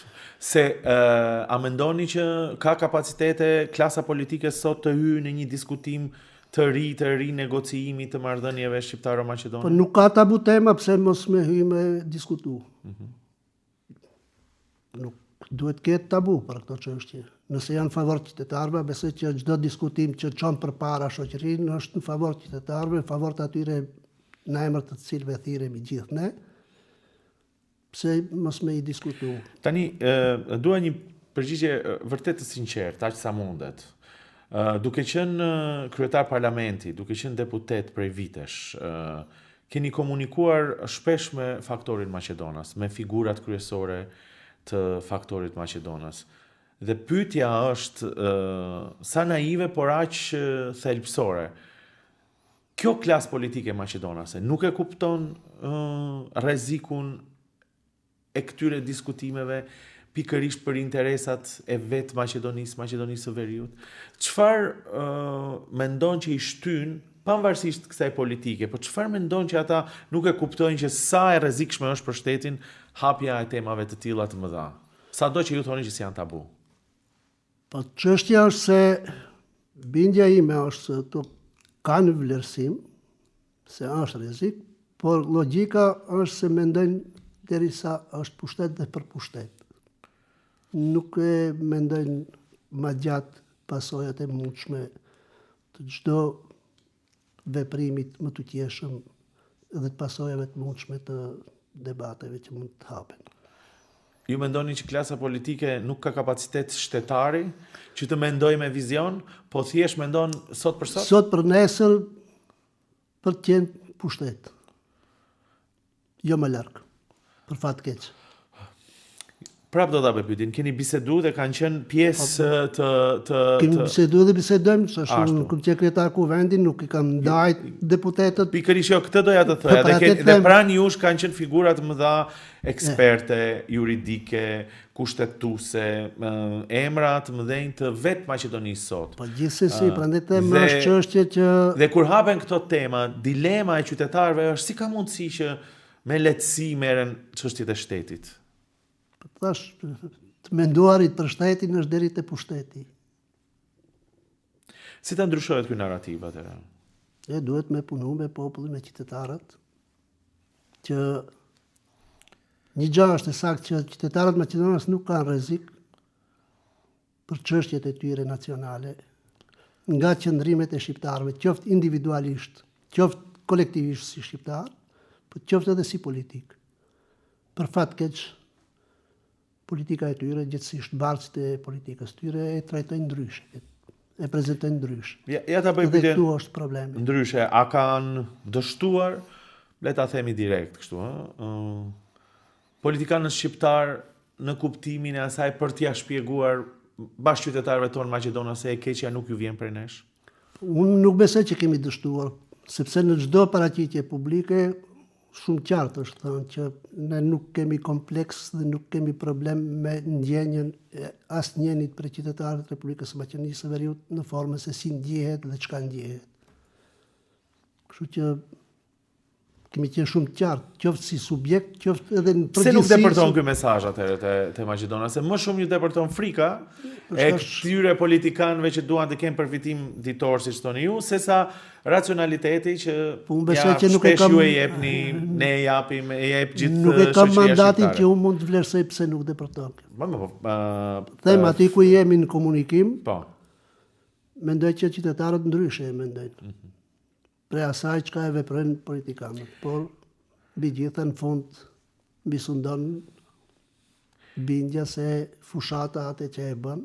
Se a mendoni që ka kapacitete klasa politike sot të hyjë në një diskutim të ri të rinegociimit të marrëdhënieve shqiptaro-maqedone? Po nuk ka tabu tema pse mos me hy me diskutu. Mm -hmm. Nuk duhet të ketë tabu për këto çështje. Nëse janë në favor të qytetarëve, besoj që çdo diskutim që çon përpara shoqërinë është në favor të qytetarëve, në favor të atyre në emër të të cilëve thirremi gjithë ne. Pse mos me i diskutu? Tani, ë dua një përgjigje vërtet të sinqertë, aq sa mundet. Ë duke qenë kryetar parlamenti, duke qenë deputet prej vitesh, ë Keni komunikuar shpesh me faktorin maqedonas, me figurat kryesore të faktorit maqedonas. Dhe pyetja është sa naive por aq thelbësore. Kjo klasë politike maqedonase nuk e kupton rrezikun e këtyre diskutimeve pikërisht për interesat e vetë Maqedonisë, Maqedonisë së Veriut. Çfarë uh, mendon që i shtyn pavarësisht kësaj politike, po çfarë mendon që ata nuk e kuptojnë që sa e rrezikshme është për shtetin hapja e temave të tilla të mëdha? Sado që ju thoni që s'janë tabu. Po çështja është se bindja ime është se ato kanë vlerësim se është rrezik, por logjika është se mendojnë derisa është pushtet dhe për pushtet. Nuk e mendojnë ma gjatë pasojat e mundshme të çdo veprimit të mëtutjeshëm dhe të pasojave të mundshme të debateve që mund të hapen. Ju mendoni që klasa politike nuk ka kapacitet shtetari që të mendojë me vizion, po thjesht mendon sot për sot? Sot për nesër për të qenë pushtet. Jo më larg. Për fat keq. Prap do ta bëj pyetjen, keni bisedu dhe kanë qenë pjesë po, të të Kemi bisedu dhe bisedojmë, se shumë kam qenë kryetar kuvendi, nuk i kam ndajt deputetët. Pikërisht jo, këtë doja të thoja, dhe ke, dhe pranë jush kanë qenë figura të mëdha eksperte, juridike, kushtetuese, emra të mëdhenj të vetë Maqedonisë sot. Po gjithsesi, prandaj them është çështje që Dhe kur hapen këto tema, dilema e qytetarëve është si ka mundësi që me lehtësi merren çështjet e shtetit. Po thash, të menduarit për shtetin është deri te pushteti. Si ta ndryshohet ky narrativ atëherë? E duhet me punu me popullin, me qytetarët, që një gjë është e saktë që qytetarët maqedonas nuk kanë rrezik për çështjet e tyre nacionale nga qëndrimet e shqiptarëve, qoftë individualisht, qoftë kolektivisht si shqiptar, po qoftë edhe si politikë. Për fat keq, politika e tyre, gjegjësisht bartësit e politikës tyre, e trajtojnë ndryshe, e prezentojnë ndryshe. Ja, ja ta bëj pyetjen. Këtu është problemi. Ndryshe, a kanë dështuar, le ta themi direkt kështu, ë? Politikanët shqiptar në kuptimin e asaj për t'ia shpjeguar bashkëqytetarëve tonë maqedonas se e keqja nuk ju vjen prej nesh? Unë nuk besoj që kemi dështuar, sepse në çdo paraqitje publike shumë qartë është thënë që ne nuk kemi kompleks dhe nuk kemi problem me ndjenjën e asnjënit prej qytetarëve të Republikës së Maqedonisë së Veriut në formën se si ndjehet dhe çka ndjehet. Kështu që Kemi qenë shumë të qartë, qoftë si subjekt, qoftë edhe në përgjithësi. Pse nuk depërton ky mesazh atëherë te te maqedonasit? Se më shumë ju depërton frika e këtyre politikanëve që duan të kenë përfitim ditor, siç thoni ju, sesa racionaliteti që po unë besoj që nuk e kam ju e jepni, ne e japim, e jep gjithë Nuk e kam mandatin që unë mund të vlerësoj pse nuk depërton. Po, po, po, Them aty ku jemi në komunikim. Po. Mendoj që qytetarët ndryshe e mendojnë. Mm -hmm. Prej asaj çka e veprojnë politikanët, por mbi gjitha në fund mbisundon bindja se fushata atë që e bën,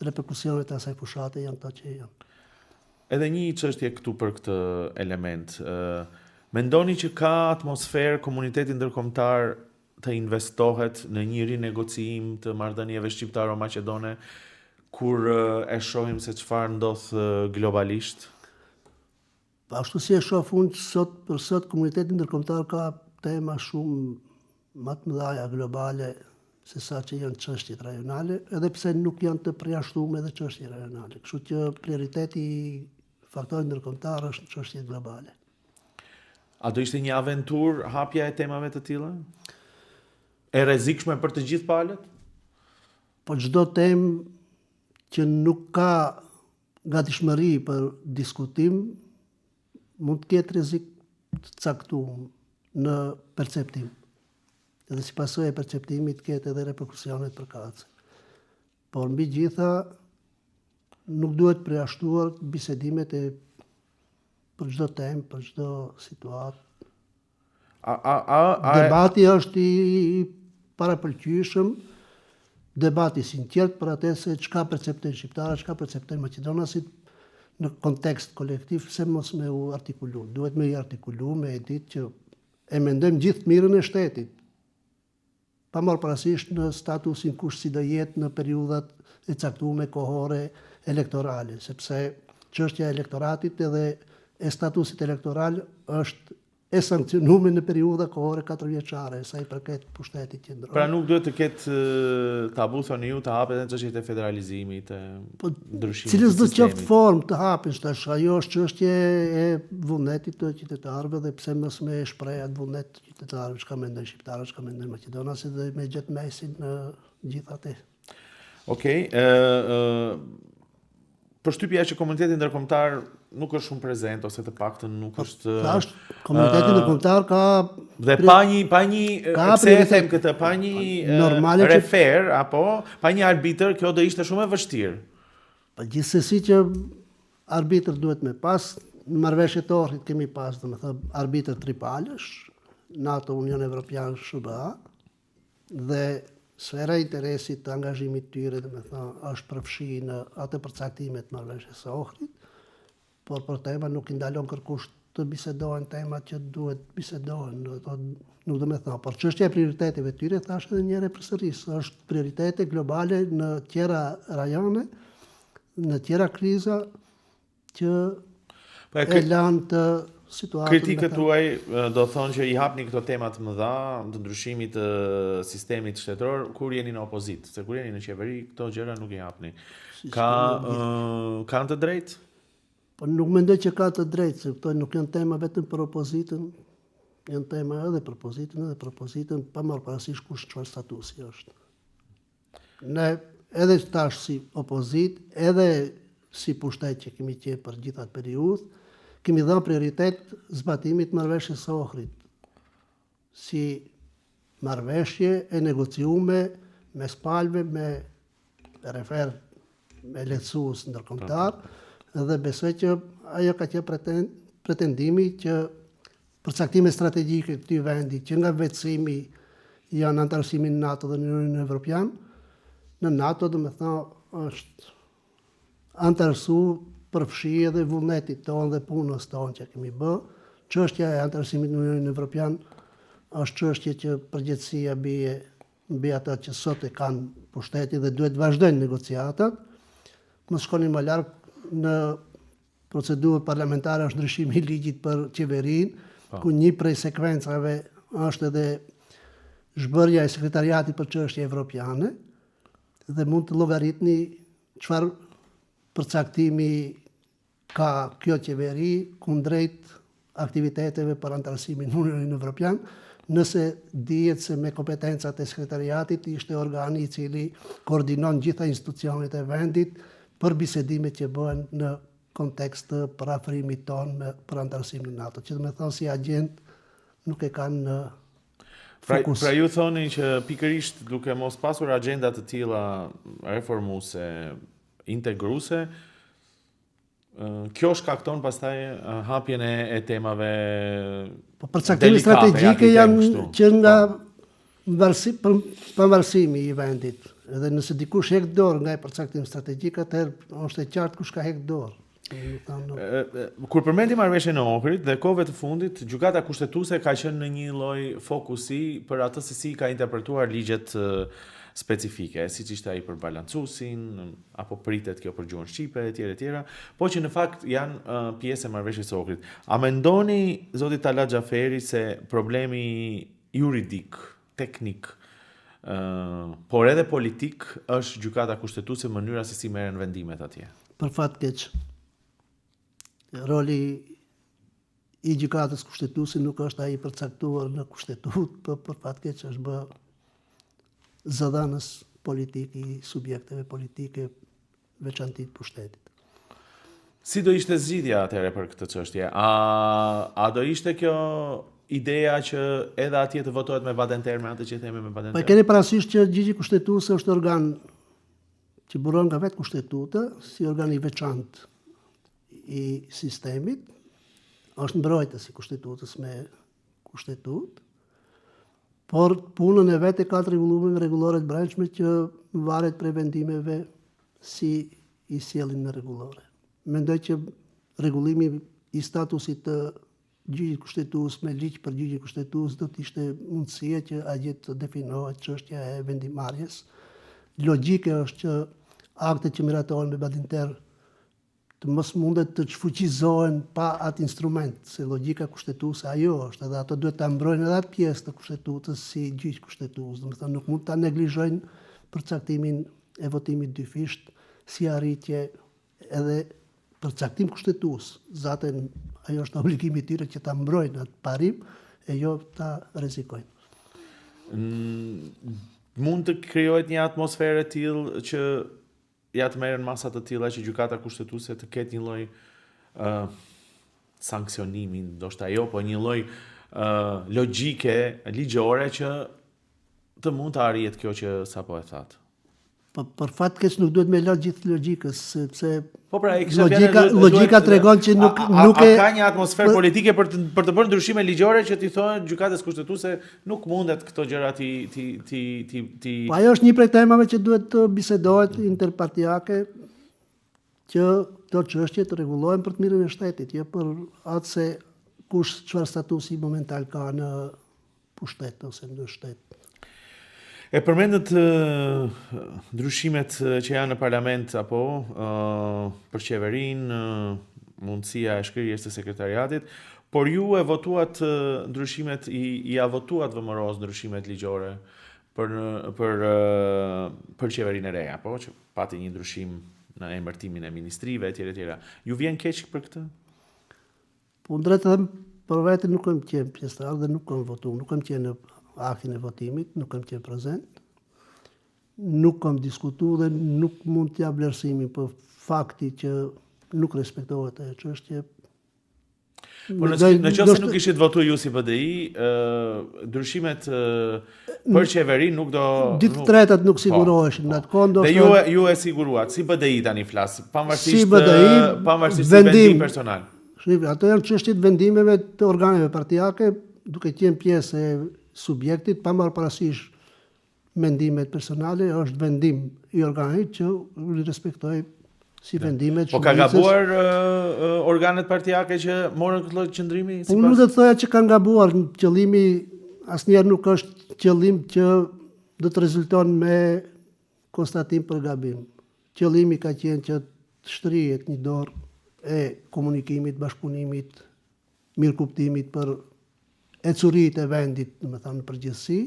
reperkusionet e asaj fushate janë këto që janë. Edhe një çështje këtu për këtë element. Mendoni që ka atmosferë komuniteti ndërkombëtar të investohet në një rinegociim të marrëdhënieve shqiptaro-maqedone kur e shohim se çfarë ndodh globalisht? Po ashtu si e shoh unë sot për sot komuniteti ndërkombëtar ka tema shumë ma të mëdhaja globale se sa që janë çështjet rajonale, edhe pse nuk janë të përjashtume edhe çështjet rajonale. Kështu që prioriteti i faktorit ndërkombëtar është në çështjet globale. A do ishte një aventurë hapja e temave të tilla? E rrezikshme për të gjithë palët? Po çdo temë që nuk ka gatishmëri për diskutim, mund të ketë rrezik të caktuar në perceptim. Edhe si pasojë e perceptimit të ketë edhe reperkusionet përkatëse. Por mbi gjitha nuk duhet përjashtuar bisedimet e për çdo temë, për çdo situatë. A, a, a, a, debati është i parapëlqyeshëm, debat i sinqert për atë se çka perceptojnë shqiptarët, çka perceptojnë maqedonasit në kontekst kolektiv, pse mos me u artikulu. Duhet me i artikulu, me e ditë që e mendojmë gjithë të mirën e shtetit, pa marrë parasysh në statusin kush si do jetë në periudhat e caktume kohore elektorale, sepse çështja e elektoratit edhe e statusit elektoral është e sanksionume në periudha kohore katërvjeçare, sa i përket pushtetit qendror. Pra nuk duhet të ketë tabu thoni ju të hapet edhe çështjet e federalizimit, e po, ndryshimit. Cilës do qoftë formë të hapen tash, ajo është çështje e vullnetit të qytetarëve dhe pse mos me shpreh atë vullnet të qytetarëve, çka mendojnë shqiptarët, çka mendojnë maqedonasit dhe me gjetë mesin në gjithë atë. Okej, okay, ë përshtypja që komuniteti ndërkombëtar nuk është shumë prezent ose të paktën nuk po, është Tash komuniteti ndërkombëtar ka dhe pa një pa një pse e them këtë pa një normale refer apo pa një arbitër kjo do ishte shumë e vështirë. Po gjithsesi që arbitër duhet me pas në marrëveshje të Ohrit kemi pas domethënë arbitër tripalësh NATO, Union Evropian, SHBA Dhe sfera e interesit të angazhimit të tyre, domethënë, është përfshi në atë përcaktime të marrëveshjes së Ohrit, por për tema nuk i ndalon kërkush të bisedohen temat që duhet bisedohen, do të thotë, nuk do me thënë, por çështja e prioriteteve të tyre, thashë edhe një herë e përsëris, është prioritete globale në tjera rajone, në tjera kriza, që po e lanë të situatën. Kritikët tuaj do thonë që i hapni këto tema të mëdha të ndryshimit të sistemit shtetëror kur jeni në opozitë, se kur jeni në qeveri këto gjëra nuk i hapni. Si Ka uh, kanë të drejtë? Po nuk mendoj që ka të drejtë, se këto nuk janë tema vetëm për opozitën, janë tema edhe për pozitën, edhe për opozitën, pa marrë parasysh kush çfarë statusi është. Ne edhe tash si opozitë, edhe si pushtet që kemi qenë për gjithë atë periudhë, kemi dhënë prioritet zbatimit të marrëveshjes së Ohrit, si marrëveshje e negociume mes palëve me refer me lehtësues ndërkombëtar dhe besoj që ajo ka qenë pretendimi që Përcaktime strategjike të këtij vendi që nga vetësimi janë anëtarësimi në NATO dhe në Unionin Evropian. Në NATO, domethënë, është anëtarësu përfshi edhe vullnetit tonë dhe punës tonë që kemi bë. Çështja e anëtarësimit në Unionin Evropian është çështje që përgjegjësia bie mbi ata që sot e kanë pushtetin dhe duhet të vazhdojnë negociatat. Mos shkoni më larg në Procedurë parlamentare është ndryshimi i ligjit për qeverinë, po. ku një prej sekuencave është edhe zhbërja e sekretariatit për çështje evropiane dhe mund të llogaritni çfarë përcaktimi ka kjo qeveri kundrejt aktiviteteve për anëtarësimin në Unionin Evropian, nëse dihet se me kompetencat e sekretariatit ishte organi i cili koordinon gjitha institucionet e vendit për bisedimet që bëhen në kontekst të përafrimit tonë me për anëtarësim në NATO, që domethënë si agjendë nuk e kanë në pra, fokus. Pra, pra ju thoni që pikërisht duke mos pasur agjenda të tilla reformuese, integruese, Kjo shkakton pastaj hapjen e, e temave Po përcaktime strategjike janë që nga po. mvarësi, për, pavarësimi i vendit. Edhe nëse dikush hek dorë nga ai përcaktim strategjik, atëherë është e qartë kush ka hek dorë. Kur përmendi marrëveshjen e Ohrit dhe kohëve të fundit, Gjykata Kushtetuese ka qenë në një lloj fokusi për atë se si ka interpretuar ligjet specifike, siç ishte ai për balancuesin, apo pritet kjo për gjuhën shqipe etj etj, po që në fakt janë pjesë e marrëveshjes së Ohrit. A mendoni zoti Talat Xhaferi se problemi juridik, teknik, por edhe politik është Gjykata Kushtetuese mënyra se si merren vendimet atje? Për fat keq, roli i Gjykatës Kushtetuese nuk është ai i përcaktuar në Kushtetutë, por për fat keq është bë zëdhënës politik i subjekteve politike veçanti të pushtetit. Si do ishte zgjidhja atëherë për këtë çështje? A a do ishte kjo ideja që edhe atje të votohet me Badinter, me atë që themi me Badinter? Po e keni parasysh që gjyqi kushtetues është organ që buron nga vetë kushtetuta, si organ i veçantë i sistemit, është mbrojtës i kushtetutës me kushtetutë, por punën e vet e ka të rregulluar me rregullore të brendshme që varet prej vendimeve si i sjellin në rregullore. Mendoj që rregullimi i statusit të gjyqit kushtetues me ligj për gjyqin kushtetues do të ishte mundësia që atje të definohet çështja e vendimmarrjes. Logjike është që aktet që miratohen me Badinter të mos mundet të shfuqizohen pa atë instrument, se logjika kushtetuese ajo është, edhe ato duhet ta mbrojnë edhe atë pjesë të kushtetutës si gjyq kushtetues, domethënë nuk mund ta neglizhojnë përcaktimin e votimit dyfisht si arritje edhe përcaktim kushtetues, zaten ajo është obligimi i tyre që ta mbrojnë atë parim e jo ta rrezikojnë. Mund të krijohet një atmosferë e tillë që ja të merren masa të tilla që Gjykata Kushtetuese të ketë një lloj ë uh, sanksionimi, ndoshta jo, po një lloj ë uh, logjike ligjore që të mund të arrihet kjo që sapo e thatë. Po për fat keq nuk duhet me lënë gjithë logjikës, sepse Po pra, e kisha logjika duhet, logjika tregon që nuk a, a, nuk e a ka një atmosferë politike për të për të bërë ndryshime ligjore që t'i thonë gjykatës kushtetuese nuk mundet këto gjëra ti ti ti ti ti Po ajo është një prej temave që duhet të bisedohet interpartiake që këto çështje të rregullohen për të mirën e shtetit, jo për atë se kush çfarë statusi momental ka në pushtet ose në shtet. E përmendët ndryshimet që janë në parlament apo për qeverinë, mundësia e shkrirjes së sekretariatit, por ju e votuat ndryshimet, i, ia votuat VMRO-s ndryshimet ligjore për, për, për qeverinë e re, apo që pati një ndryshim në emërtimin e ministrive, etj, etj. Ju vjen keq për këtë? Po unë drejt të them, për vete nuk kam qenë pjesëtar dhe nuk kam votu, nuk kam qenë në aktin e votimit, nuk kam qenë prezent, nuk kam diskutu dhe nuk mund të jap vlerësimin për fakti që nuk respektohet ajo çështje. Po në, në qoftë se nuk kishit votu ju si BDI, ë ndryshimet për qeverinë nuk do dy të tretat nuk po, siguroheshin në atë kohë ndoshta. Dhe ju ju e siguruat si BDI tani flas, pavarësisht si BDI, pavarësisht si vendim personal. Shif, ato janë çështje të vendimeve të organeve partiake, duke qenë pjesë e subjektit, pa marrë parasysh mendimet personale, është vendim i organit që unë i respektoj si vendimet Po ka gabuar uh, organet partiake që morën këtë lloj qëndrimi? Po unë nuk do të thoja që kanë gabuar, qëllimi asnjëherë nuk është qëllim që do të rezulton me konstatim për gabim. Qëllimi ka qenë që të shtrihet një dorë e komunikimit, bashkëpunimit, mirëkuptimit për ecuritë e vendit, domethënë në përgjithësi,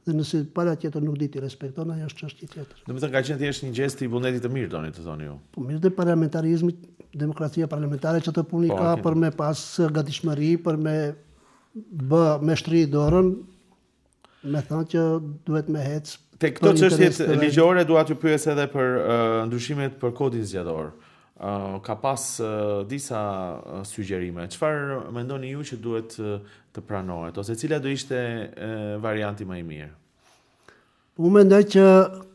dhe nëse pala tjetër nuk di t'i respekton, ajo është çështje tjetër. Domethënë ka qenë thjesht një gjest i vullnetit të mirë, doni të thoni ju. Po mirë dhe parlamentarizmi, demokracia parlamentare që të puni po, ka për me pas gatishmëri, për me bë, me shtri dorën, Me thënë që duhet me hec. Te këto çështjet ligjore dua t'ju pyes edhe për uh, ndryshimet për kodin zgjedhor. Uh, ka pas uh, disa uh, sugjerime. Çfarë mendoni ju që duhet të pranohet ose cila do ishte uh, varianti më i mirë? Unë mendoj që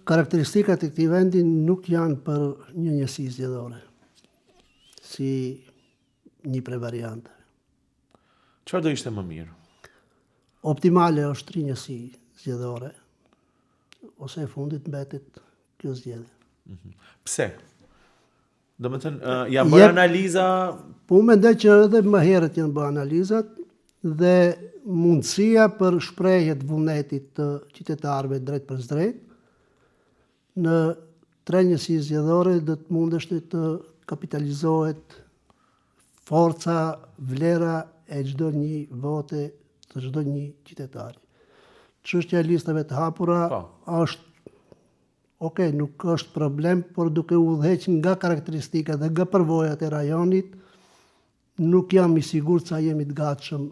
karakteristikat e këtij vendi nuk janë për një njësi zgjedhore. Si një prej varianteve. Çfarë do ishte më mirë? Optimale është tri njësi zgjedhore, ose e fundit mbetet kjo zgjedhje. Mm -hmm. Pse? Domethënë, uh, janë bërë analiza... Po unë mendoj që edhe më herët janë bërë analizat dhe mundësia për shprehje të vullnetit të qytetarëve drejtpërdrejt, në tre njësi zgjedhore do të mundeshte të kapitalizohet forca, vlera e çdo një vote të çdo një qytetari. Çështja e listave të hapura po. është Ok, nuk është problem, por duke u udhëheq nga karakteristikat dhe nga përvojat e rajonit, nuk jam i sigurt sa jemi të gatshëm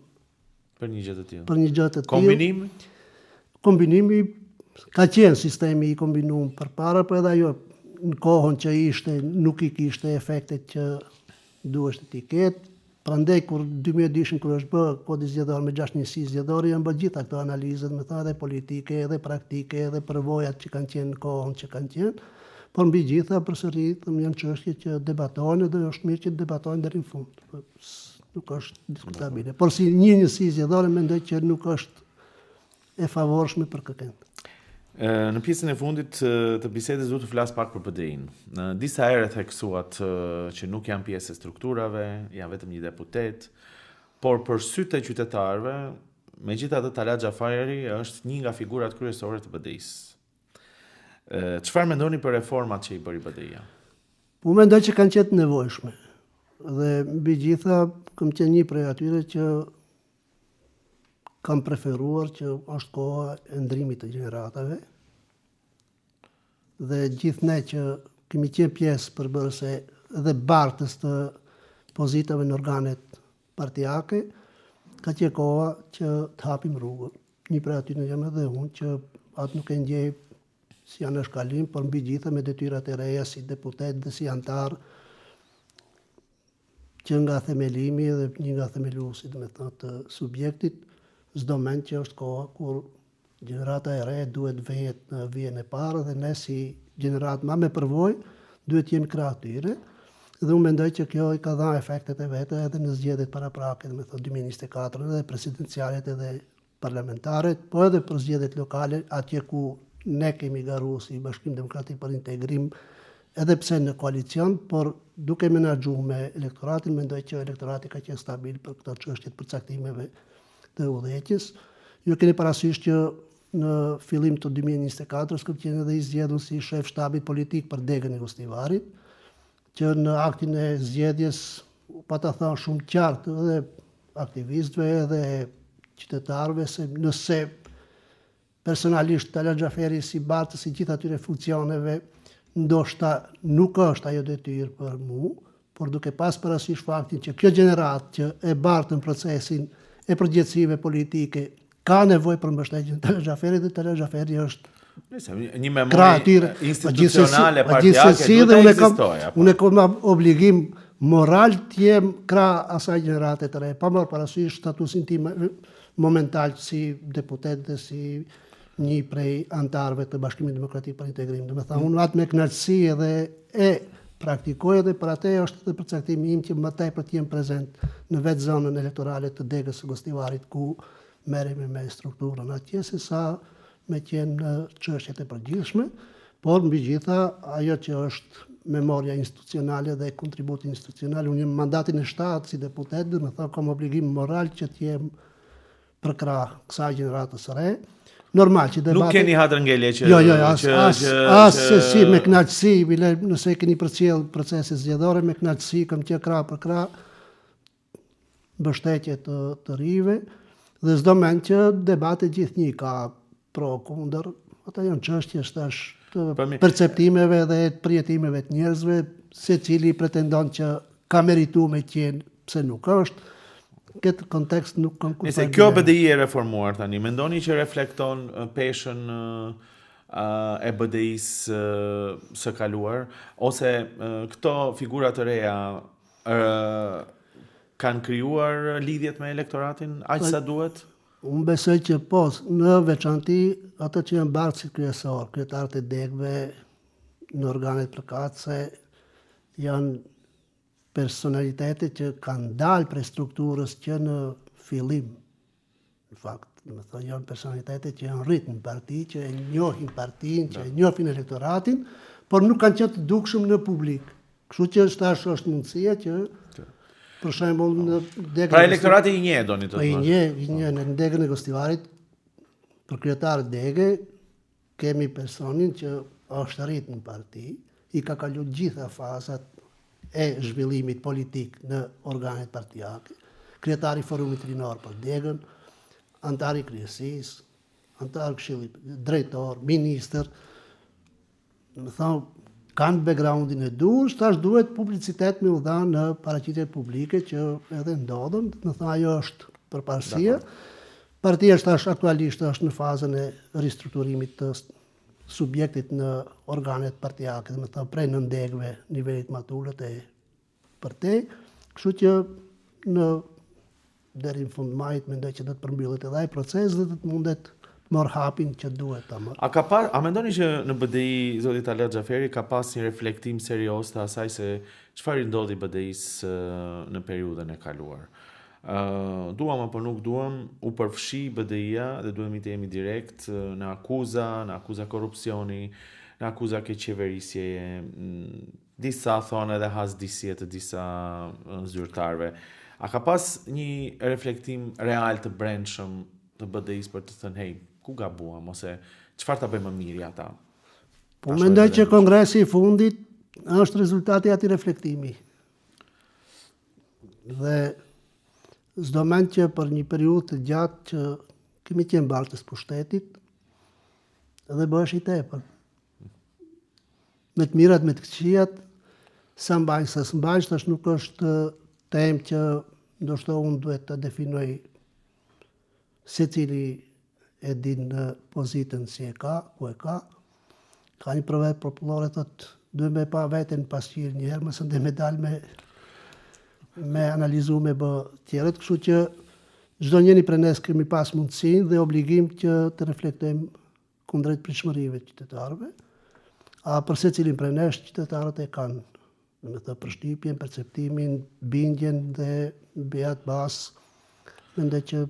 për një gjë të tillë. Për një gjë të tillë. Kombinimi? Kombinimi ka qenë sistemi i kombinuar përpara, por edhe ajo në kohën që ishte nuk i kishte efektet që duheshte t'i ketë. Prandaj kur 2002-shin kur është bë kodi zgjedhor me 6 njësi zgjedhore janë bërë gjitha këto analizat, domethënë edhe politike, edhe praktike, edhe përvojat që kanë qenë në kohën që kanë qenë. Por mbi gjitha përsëri them janë çështje që debatohen edhe është mirë që të debatohen deri në fund. Po, nuk është diskutabile. Por si një njësi zgjedhore mendoj që nuk është e favorshme për këkënd. Në pjesën e fundit të bisedës du të flas pak për BDI-n. Në disa herë theksuat që nuk jam pjesë e strukturave, jam vetëm një deputet, por për sytë e qytetarëve, megjithatë Talat Xhaferi është një nga figurat kryesore të BDI-së. Çfarë mendoni për reformat që i bëri BDI-ja? Po mendoj që kanë qenë të nevojshme. Dhe mbi gjitha kam qenë një prej atyre që kam preferuar që është koha e ndrimit të gjeneratave dhe gjithë ne që kemi qenë pjesë përbërëse dhe bartës të pozitave në organet partiake, ka qenë koha që të hapim rrugën. Një prej atyre jam edhe unë që atë nuk e ndjej si anashkalim, por mbi gjitha me detyrat e reja si deputet dhe si anëtar Që nga themelimi dhe një nga themeluesit, domethënë, të subjektit, s'do mend që është koha kur gjenerata e re duhet të vihet në vijën e parë dhe ne si gjeneratë ma me përvojë duhet të jemi krah tyre. Dhe unë mendoj që kjo i ka dhënë efektet e veta edhe në zgjedhjet paraprake, domethënë 2024 edhe presidencialet edhe parlamentaret, po edhe për zgjedhjet lokale, atje ku ne kemi garu si Bashkim Demokratik për Integrim, edhe pse në koalicion, por duke menaxhu me elektoratin, mendoj që elektorati ka qenë stabil për këto çështje të përcaktimeve të udhëheqjes. Ju keni parasysh që në fillim të 2024-s kam qenë edhe i zgjedhur si shef shtabit politik për degën e Gostivarit, që në aktin e zgjedhjes pata thënë shumë qartë edhe aktivistëve edhe qytetarëve se nëse personalisht Talat Xhaferi si bartës i gjithë atyre funksioneve ndoshta nuk është ajo detyrë për mu, por duke pas parasysh faktin që kjo gjeneratë që e bartën procesin e përgjegjësive politike ka nevojë për mbështetjen e Talat Xhaferit dhe Talat Xhaferi është Nëse një memorie institucionale po, partiake duhet të ekzistojë. Unë e kam obligim moral të jem krah asaj gjenerate të re, pa marrë parasysh statusin tim momental si deputet dhe si një prej anëtarëve të Bashkimit Demokratik për Integrim. Domethënë, unë atë me kënaqësi edhe e praktikoj edhe për atë është edhe përcaktimi im që më tepër të jem prezent në vetë zonën elektorale të degës së Gostivarit ku merremi me strukturën atje se sa me qenë në çështjet e përgjithshme, por mbi gjitha ajo që është memoria institucionale dhe kontributi institucional, unë jam mandatin e 7 si deputet, domethënë kam obligim moral që të jem përkrah kësaj gjeneratës së re. Normal që debati... Nuk keni hatër ngelje që... Jo, jo, as, që, as, që, as që... se si, me kënaqësi, bile, nëse keni përcjell proceset zgjedhore, me kënaqësi kam qenë krah për krah, mbështetje të të rinjve dhe s'do mend që debate gjithnjë ka pro kundër, ata janë çështje tash të po perceptimeve dhe të përjetimeve të njerëzve, secili pretendon që ka meritu me qenë, pse nuk është. Në këtë kontekst nuk kam kurrfarë. Nëse kjo BDI e reformuar tani, mendoni që reflekton peshën e BDI-së së kaluar ose këto figura të reja Ë kanë krijuar lidhjet me elektoratin aq po, sa duhet? Unë besoj që po, në veçanti ata që janë bartësit kryesorë, kryetarët e degëve në organet përkatëse janë personalitete që kanë dalë prej strukturës që në fillim Në fakt, domethënë, janë personalitete që janë rritë në parti, që e njohin partinë, që e njohin elektoratin, por nuk kanë qenë të dukshëm në publik. Kështu që tash është mundësia që për shembull në degën Pra elektorati i njeh doni të po, I njeh, i njeh në degën e Gostivarit për kryetar dege kemi personin që është rrit në parti, i ka kalu gjitha fazat e zhvillimit politik në organet partiake, kryetari i forumit rinor për degën, anëtar i kryesisë, anëtar këshillit, drejtor, ministër, Domethënë, kanë backgroundin e duhur, tash duhet publicitet me u dhanë në paraqitjet publike që edhe ndodhën, domethënë ajo është përparësia. Partia është tash aktualisht është në fazën e ristrukturimit të subjektit në organet partiake, domethënë prej nëndegëve nivelit më të ulët e përtej, kështu që në deri në fund majit mendoj që do të përmbyllet edhe ai proces dhe do të mundet të marrë hapin që duhet ta marrë. A ka pa, a mendoni që në BDI zoti Talat Xhaferi ka pas një reflektim serioz të asaj se çfarë i ndodhi BDI-së në periudhën e kaluar? Ë uh, duam apo nuk duam, u përfshi BDI-ja dhe duhemi të jemi direkt në akuza, në akuza korrupsioni, në akuza keqqeverisjeje, Disa thonë edhe hazdisje të disa zyrtarëve. A ka pas një reflektim real të brendshëm të BDI-së për të thënë, hej, ku gabuam ose çfarë ta bëjmë më mirë ata? Po mendoj që kongresi i fundit është rezultati i atij reflektimi. Dhe s'do mend që për një periudhë të gjatë që kemi qenë bartës pushtetit dhe bëhesh i tepër. Me të mirat, me të këqijat, sa mbajnë, sa s'mbajnë, tash nuk është temë që ndoshta unë duhet të definoj secili e din në pozitën si e ka, ku e ka. Ka një proverb popullore thotë, duhet me pa veten në pasqyrë një herë, masandej me dalë me, me analizu me bë tjerët, kështu që çdo njëri prej nesh kemi pas mundësinë dhe obligim që të reflektojmë kundrejt pritshmërive të qytetarëve, a për secilin prej nesh qytetarët e kanë, domethënë përshtypjen, perceptimin, bindjen dhe mbi atë bazë mendoj që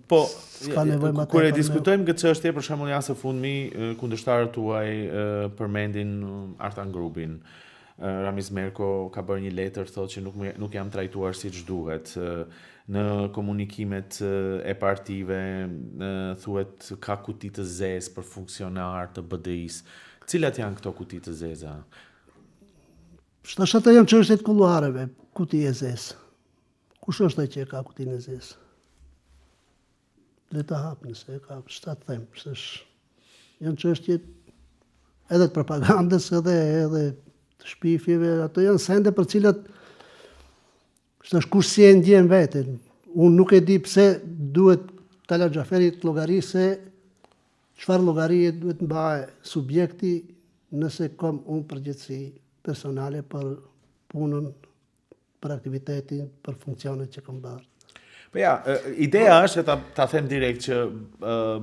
Po, s'ka nevojë më Kur e diskutojmë këtë çështje, për shembull ja së fundmi kundërshtarët tuaj përmendin Artan Grubin. Ramiz Merko ka bërë një letër thotë që nuk nuk jam trajtuar siç duhet. Në komunikimet e partive thuhet ka kuti të zezë për funksionarë të BDI-së. Cilat janë këto kuti të zeza? Tash ato janë çështje të kuluareve, kuti e zezë. Kush është ai që e ka kutinë e zezë? Le ta hapë nëse e ka, ç'ta të them, se janë çështje edhe të propagandës, edhe edhe të shpifjeve, ato janë sende për cilat tash kush si e ndjen veten. Unë nuk e di pse duhet Talat Xhaferi të llogarisë se çfarë llogarie duhet mbajë subjekti nëse kam unë përgjegjësi personale për punën për aktivitetin, për funksionet që kam bërë. Po ja, ideja është që ta, ta them direkt që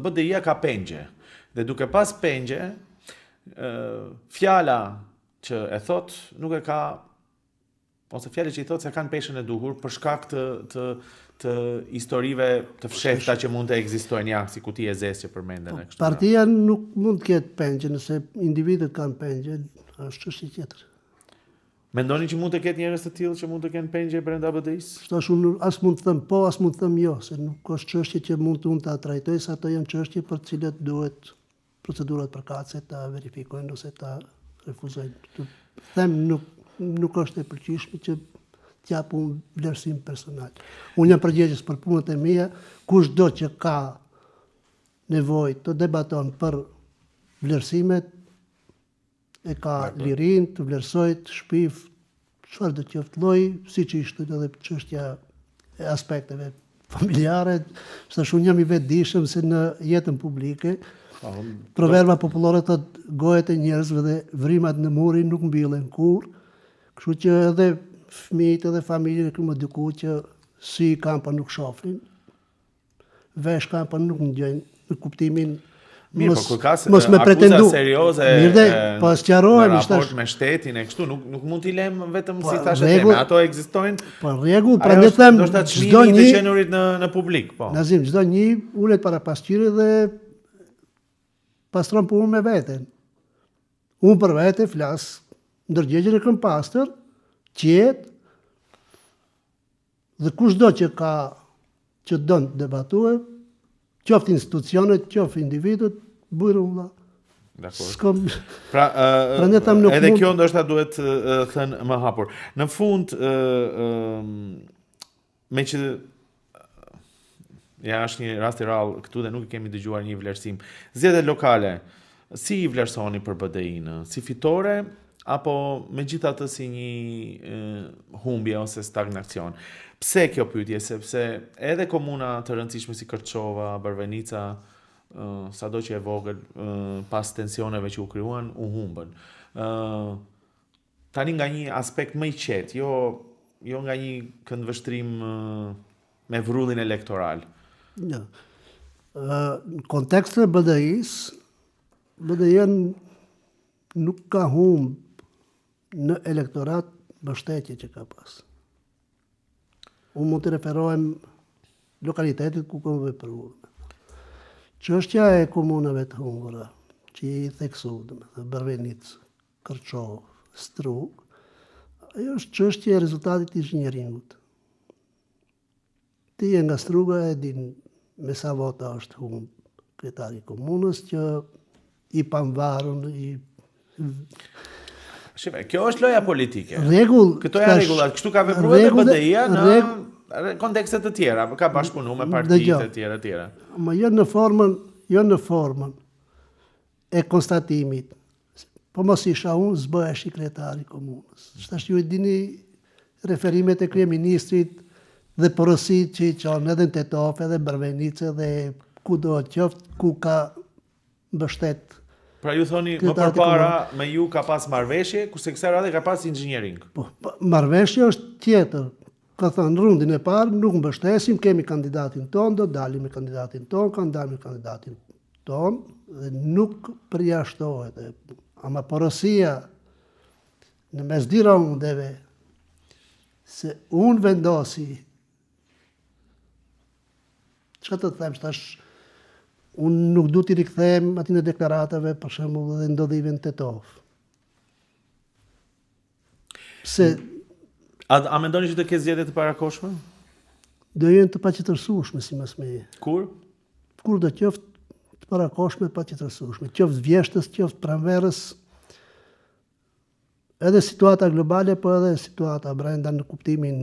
BDI-ja ka pengje. Dhe duke pas pengje, fjala që e thot nuk e ka ose fjalët që i thot s'e kanë peshën e duhur për shkak të të të historive të fshehta që mund të ekzistojnë ja si kuti e zezë që përmenden po, e kështu. Partia nuk mund të ketë pengje nëse individët kanë pengje, është çështje tjetër. Mendoni që mund të ketë njerëz të tillë që mund të kenë pengje brenda BDI-së? Tash unë as mund të them po, as mund të them jo, se nuk është çështje që mund të unë ta trajtoj, se ato janë çështje për të cilat duhet procedurat përkatëse ta verifikojnë ose ta refuzojnë. Të them nuk nuk është e pëlqyeshme që të jap unë vlerësim personal. Unë jam përgjegjës për punët e mia, kushdo që ka nevojë të debaton për vlerësimet, e ka lirinë të vlerësojë, të shpif, çfarë do të qoftë lloji, siç ishte edhe çështja e aspekteve familjare, tash unë jam i vetëdijshëm se në jetën publike, po, proverba popullore thotë gojët e njerëzve dhe vrimat në muri nuk mbyllen kurrë, kështu që edhe fëmijët edhe familjen e kam eduku që sy kanë po nuk shofin, Vesh kanë po nuk ndëgjojnë në kuptimin Mirë, po kur ka mos me pretendu serioze mirë dhe po sqarohemi në raport me shtetin e kështu nuk nuk mund t'i lëmë vetëm po, si thashë teme, ato ekzistojnë. Po rregull, prandaj them çdo një të qenurit në në publik, po. Nazim, çdo një ulet para pasqyrës dhe pastron punën me veten. Unë për vete flas, ndërgjegjen e kam pastër. Qetë, dhe kushdo që ka që don të debatue, qoftë institucionet, qoftë individët, bujrum vlla. Dakor. S'kom... Pra, uh, pra ne nuk edhe mund... kjo ndoshta duhet uh, thënë më hapur. Në fund, uh, uh, meqë ja është një rast i rrallë këtu dhe nuk e kemi dëgjuar një vlerësim. Zgjedhjet lokale, si i vlerësoni për BDI-në? Si fitore apo megjithatë si një e, humbje ose stagnacion? Pse kjo pyetje? Sepse edhe komuna të rëndësishme si Kërçova, Bërvenica, sado që e vogël, pas tensioneve që u krijuan, u humbën. Ë Tani nga një aspekt më i qetë, jo jo nga një këndvështrim me vrullin elektoral. Jo. Ë në kontekstin e BDI-së, BDI nuk ka humb në elektorat mbështetje që ka pas. Unë mund të referohem lokalitetit ku kam vepruar. Çështja e komunave të humbura, që i theksu, domethënë, Bërvenicë, Kërçovë, Strugë, ajo është çështje e rezultatit të inxhinieringut. Ti je nga Struga e din me sa vota është humb kryetari i komunës që i pamvarun, i Shife, kjo është loja politike. Rregull, këto janë rregullat, kështu ka vepruar edhe BDI-ja në kontekste të tjera, ka bashkëpunuar me partitë e tjera e tjera. Ma jo në formën, jo në formën e konstatimit. Po mos isha unë, s'bëhesh kryetar i komunës. Tash ju i dini referimet e kryeministrit dhe porositë që i çon edhe në Tetovë, edhe në Bërvenicë, edhe kudo qoftë, ku ka mbështet. Pra ju thoni më përpara me ju ka pas marrëveshje, kurse kësaj radhe ka pas inxhiniering. Po, po, marrëveshje është tjetër. Ka thënë rundin e parë nuk mbështesim, kemi kandidatin tonë, do dalim me kandidatin tonë, kanë dalë me kandidatin tonë dhe nuk përjashtohet. Ama porosia në mes dy raundeve se unë vendosi Çka të them, tash unë nuk du t'i rikthehem atyne deklaratave, për shembull edhe ndodhive në Tetovë. Pse A, a mendoni që të ketë zgjedhje të parakohshme? Do jenë të patjetërsueshme sipas meje. Kur? Kur do qoftë të parakohshme të patjetërsueshme, qoftë vjeshtës, qoftë pranverës, edhe situata globale, po edhe situata brenda në kuptimin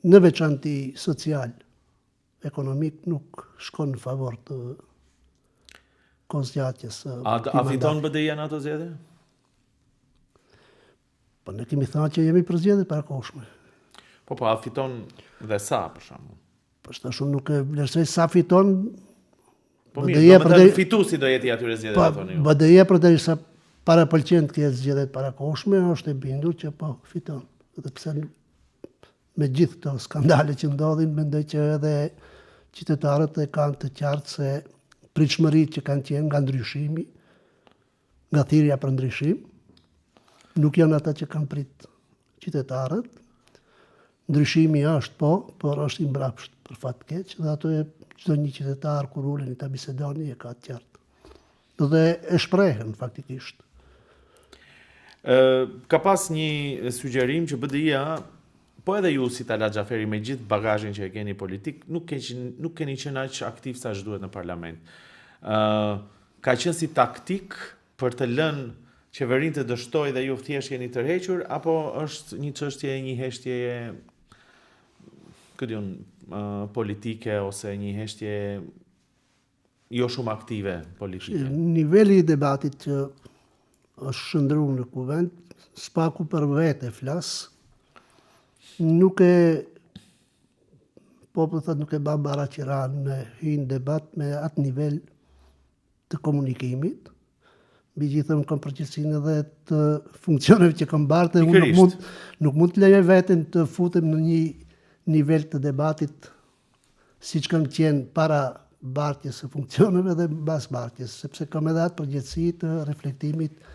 në veçanti social, ekonomik nuk shkon në favor të kohëzgjatjes së A, a fiton BDI-ja në ato zgjedhje? Po ne kemi thënë që jemi për zgjedhje të parakohshme. Po po, a fiton dhe sa për shembull? Po tash unë nuk e vlerësoj sa fiton. Po mirë, do të thënë fituesi do jetë i atyre zgjedhjeve po, thoni ju. BDI-ja përderisa parapëlqen të ketë zgjedhje të parakohshme, është e bindur që po fiton. Edhe pse me gjithë këto skandale që ndodhin, mendoj që edhe qytetarët e kanë të qartë se pritshmëritë që kanë qenë nga ndryshimi, nga thirrja për ndryshim, nuk janë ata që kanë prit qytetarët. Ndryshimi është po, por është i mbrapsht për fat keq dhe ato e çdo një qytetar kur uleni ta bisedoni e ka të qartë. Dhe e shprehen faktikisht. Ë ka pas një sugjerim që BDI-ja po edhe ju si Talat Xhaferi me gjithë bagazhin që e keni politik, nuk keni nuk keni qenë aq aktiv sa ç'duhet në parlament. Ë Ka qenë si taktikë për të lënë qeverinë të dështojë dhe ju thjesht jeni tërhequr apo është një çështje e një heshtjeje ku di unë politike ose një heshtje jo shumë aktive politike? Niveli i debatit që është shndërru në kuvend, s'paku për vete flas, nuk e Populli thotë nuk e ban barra qiranë me hy në debat me atë nivel të komunikimit. Mbi gjitha unë kam përgjegjësinë edhe të funksioneve që kam bartë, unë nuk mund, nuk mund të lejoj veten të futem në një nivel të debatit siç kam qenë para bartjes së funksioneve dhe mbas bartjes, sepse kam edhe atë përgjegjësi të reflektimit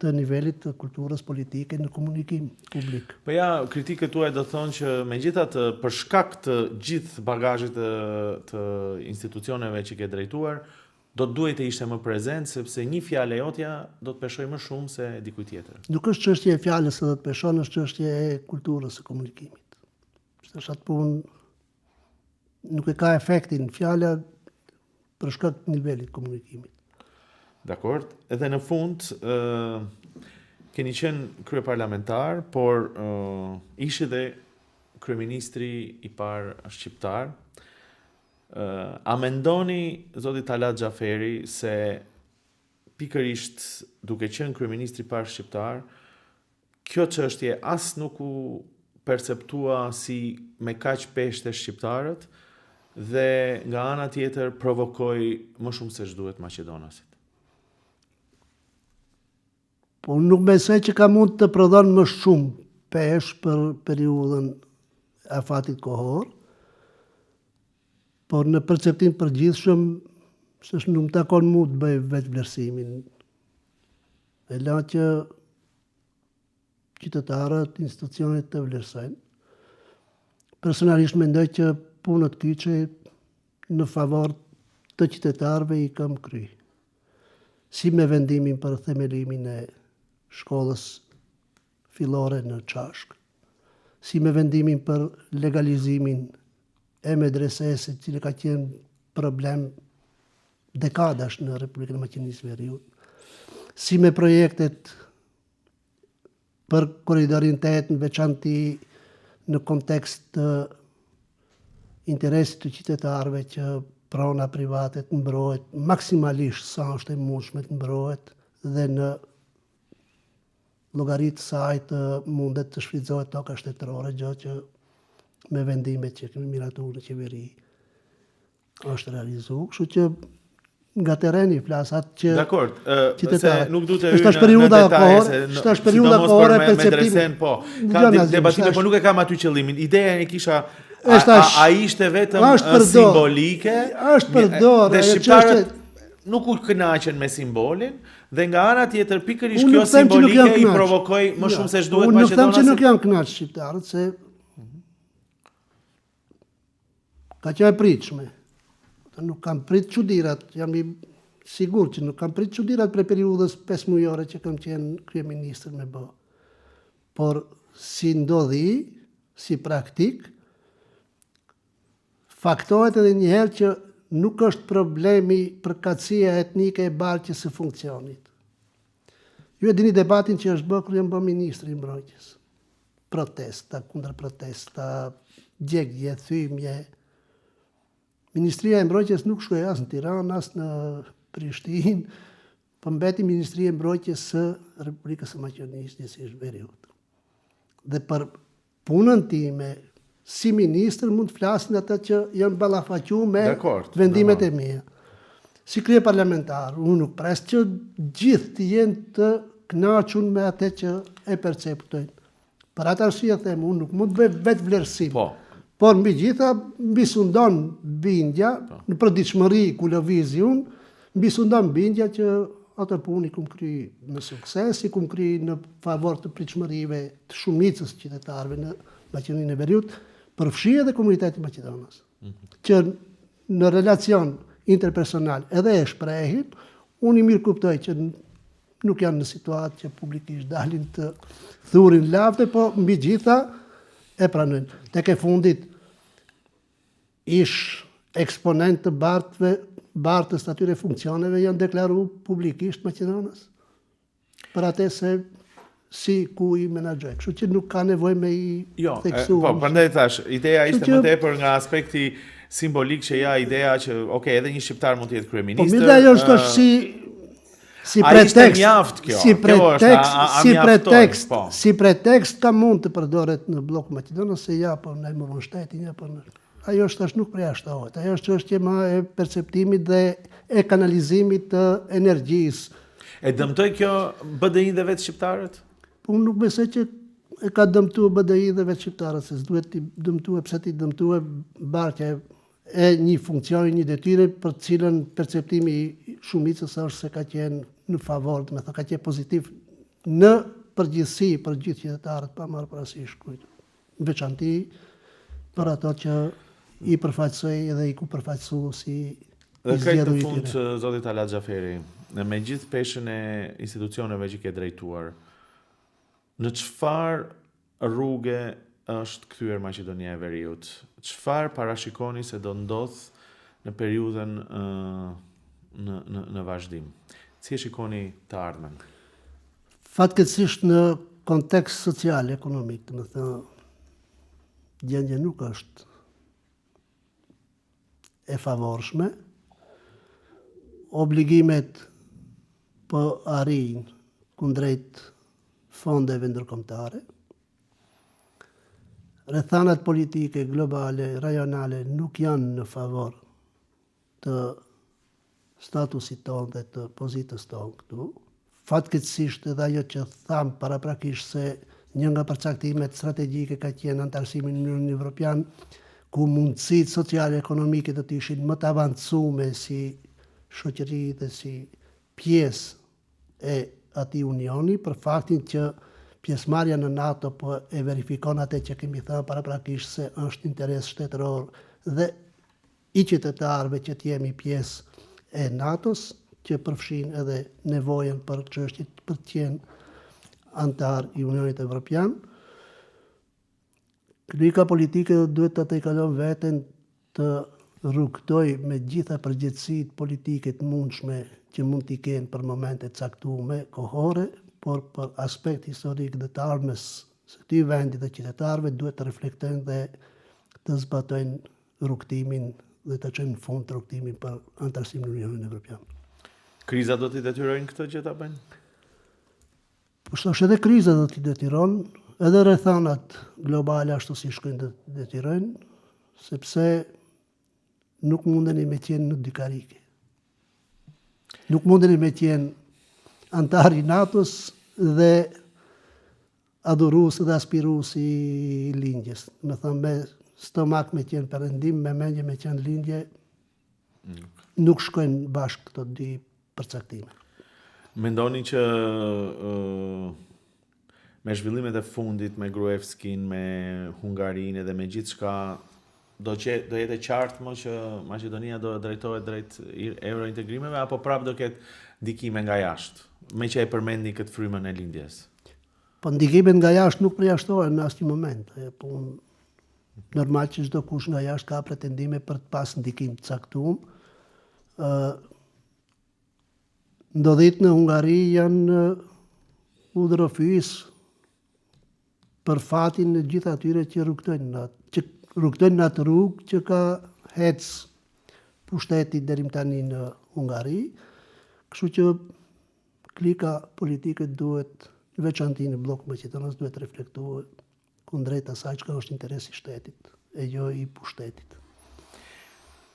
të nivelit të kulturës politike në komunikim publik. Po ja, kritikët tuaj do thonë që megjithatë për shkak të gjithë bagazhit të, të institucioneve që ke drejtuar, Do të duhej të ishte më prezent sepse një fjalë e jotja do të peshojë më shumë se e dikujt tjetër. Nuk është çështje e fjalës se do të peshon, është çështje e kulturës së komunikimit. Se atë punë nuk e ka efektin fjala për shkak të nivelit të komunikimit. Dakord. Edhe në fund, ë keni qenë kryeparlamentar, por ë ishit dhe kryeministri i parë shqiptar. A mendoni, zoti Talat Xhaferi, se pikërisht duke qenë kryeministri i parë shqiptar, kjo çështje as nuk u perceptua si me kaq peshë te shqiptarët dhe nga ana tjetër provokoi më shumë se ç'duhet maqedonasit? Po unë nuk besoj që ka mund të prodhon më shumë peshë për periudhën e afatit kohor, por në perceptim përgjithshëm, se nuk më takon mu të bëj vetëvlerësimin. E la që qytetarët, institucionet të vlerësojnë. Personalisht mendoj që punët kyçe në favor të qytetarëve i kam kry. Si me vendimin për themelimin e shkollës fillore në Çashkë, si me vendimin për legalizimin e medresesë, i cili ka qenë problem dekadash në Republikën e Maqedonisë së Veriut, si me projektet për korridorin 8 në veçanti në kontekst të interesit të qytetarëve që prona private të mbrohet maksimalisht sa është e mundshme të mbrohet dhe në llogari të saj të mundet të shfrytëzohet toka shtetërore, gjë që me vendimet që kemi miratuar në qeveri është realizu, kështu që nga terreni flas atë që Dakord, ë se nuk du të hyj në, në detaje se është tash periudha kohore e perceptimit. Po, ka debatime, po nuk e kam aty qëllimin. Ideja e kisha a, a, a ishte vetëm është simbolike? Është përdor, dhe shqiptarët nuk u kënaqën me simbolin dhe nga ana tjetër pikërisht kjo simbolike i provokoi më shumë se ç'duhet maqedonasit. Unë nuk them që nuk janë kënaq shqiptarët se Ka qenë e pritshme. Nuk kam prit çudirat, jam i sigurt që nuk kam prit çudirat prej periudhës 5 mujore që kam qenë kryeministër me bë. Por si ndodhi, si praktik, faktohet edhe një herë që nuk është problemi përkatësia etnike e bartjes së funksionit. Ju e dini debatin që është bë kur jam bë ministri i mbrojtjes. Protesta, kundërprotesta, djegie, thymje. Ministria e Mbrojtjes nuk shkoi as në Tiranë, as në Prishtinë, po mbeti Ministria e Mbrojtjes së Republikës së Maqedonisë, njësisht Veriut. Dhe për punën time si ministër mund të flasin ata që janë ballafaqu me vendimet e mia. Si kryeparlamentar, unë nuk pres që gjithë të jenë të kënaqur me atë që e perceptojnë. Për atë arsye them, unë nuk mund të bëj vetëvlerësim. Po. Por mbi gjitha mbisundon bindja po. në përditshmëri ku lëvizi unë, mbisundon bindja që ato punë i kum kry me sukses, i kum kry në favor të pritshmërive të shumicës qytetarëve në Maqedoninë e Veriut, përfshi edhe komunitetin maqedonas. Mm -hmm. Që në relacion interpersonal edhe e shprehin, unë i mirëkuptoj që nuk janë në situatë që publikisht dalin të thurin lavde, po mbi gjitha e pranojnë. Tek e fundit, ish eksponentë të bartëve, bartës të atyre funksioneve janë deklaru publikisht maqedonas. Për atë se si ku i menaxhoj. Kështu që nuk ka nevojë me i jo, theksu. Po, prandaj thash, ideja ishte që... më tepër nga aspekti simbolik që ja ideja që ok, edhe një shqiptar mund të jetë kryeministër. Po mirë, ajo është si si pretekst, mjaft kjo. Si pretekst, si pretekst, po. si pretekst ka mund të përdoret në bllokun maqedonas se ja po na e morën shtetin, ja po në Ajo është tash nuk përjashtohet. Ajo është çështje më e perceptimit dhe e kanalizimit të energjisë. E dëmtoi kjo BDI-n dhe vetë shqiptarët? Po unë nuk besoj që e ka dëmtuar BDI dhe vetë shqiptarët, se s'duhet t'i dëmtue, pse t'i dëmtue bartja e një funksioni, një detyre për të cilën perceptimi i shumicës është se ka qenë në favor, domethënë ka qenë pozitiv në përgjithësi për gjithë qytetarët pa marrë parasysh kujt. Në veçanti për ato që i përfaqësoj edhe i ku përfaqësu si. Dhe krejt në fund, zoti Talat Xhaferi, me gjithë peshën e institucioneve që ke drejtuar, në çfarë rruge është kthyer Maqedonia e Veriut? Çfarë parashikoni se do ndodhë në periudhën në në në vazhdim? Si e shikoni të ardhmen? Fatkeqësisht në kontekst social, ekonomik, domethënë, gjendja nuk është e favorshme, obligimet po arrijnë kundrejt fondeve ndërkombëtare, rrethanat politike, globale, rajonale nuk janë në favor të statusit tonë dhe të pozitës tonë këtu. Fatkeqësisht edhe ajo që thamë paraprakisht se një nga përcaktimet strategjike ka qenë anëtarësimi në Unionin Evropian, ku mundësitë sociale ekonomike do të ishin më të avancume si shoqëri dhe si pjesë e atij unioni, për faktin që pjesëmarrja në NATO po e verifikon atë që kemi thënë paraprakisht se është interes shtetëror dhe i qytetarëve që të jemi pjesë e NATO-s, që përfshin edhe nevojën për çështjet për të qenë anëtar i Unionit Evropian. Klika politike duhet ta tejkalon veten të rrugëtojë me gjitha përgjegjësitë politike të mundshme që mund t'i kenë për momente të caktume kohore, por për aspekt historik dhe të ardhmes së këtij vendi dhe qytetarëve duhet të reflektojnë dhe të zbatojnë rrugëtimin dhe ta çojnë në fund rrugëtimin për anëtarësim në Unionin Evropian. Kriza do t'i detyrojnë këtë gjë ta bëjnë? Po thashë edhe kriza do t'i detyron, edhe rrethanat globale ashtu si shkojnë do t'i detyrojnë, sepse nuk mundeni me qenë në dy karike. Nuk mundeni me qenë anëtar i NATO-s dhe adhurues dhe aspirues i lindjes. Domethënë me stomak me qenë perëndim, me mendje me qenë lindje, nuk shkojnë bashkë këto dy përcaktime. Mendoni që uh, me zhvillimet e fundit, me Gruevskin, me Hungarinë dhe me gjithçka, do që do jetë e qartë më që Maqedonia do të drejtohet drejt eurointegrimeve apo prapë do ketë ndikime nga jashtë, meqë e përmendni këtë frymën e lindjes? Po ndikimet nga jashtë nuk përjashtohen në asnjë moment. E punë normal që çdokush nga jashtë ka pretendime për të pas ndikim të caktuar. Ë ndodhitë në Hungari janë udhërrëfyes për fatin e gjithë atyre që rrugëtojnë në atë, që rrugëtojnë në atë rrugë që ka hec pushteti deri më tani në Hungari. Kështu që Klika politike duhet, në veçanti në bllokun maqedonas, duhet të reflektojë kundrejt asaj çka është interesi i shtetit, e jo i pushtetit.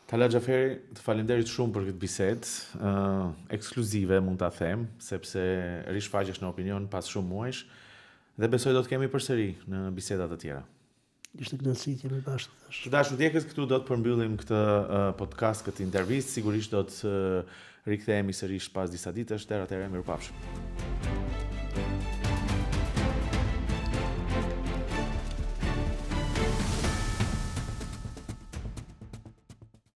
Talat Xhaferi, të faleminderit shumë për këtë bisedë, uh, ekskluzive mund ta them, sepse rishfaqesh në opinion pas shumë muajsh dhe besoj do të kemi përsëri në biseda të tjera. Ishte kënaqësi që jemi bashkë tash. Të dashur ndjekës, këtu do të përmbyllim këtë podcast, këtë intervistë. Sigurisht do të rikthehemi sërish pas disa ditësh. Deri atëherë, mirupafshim.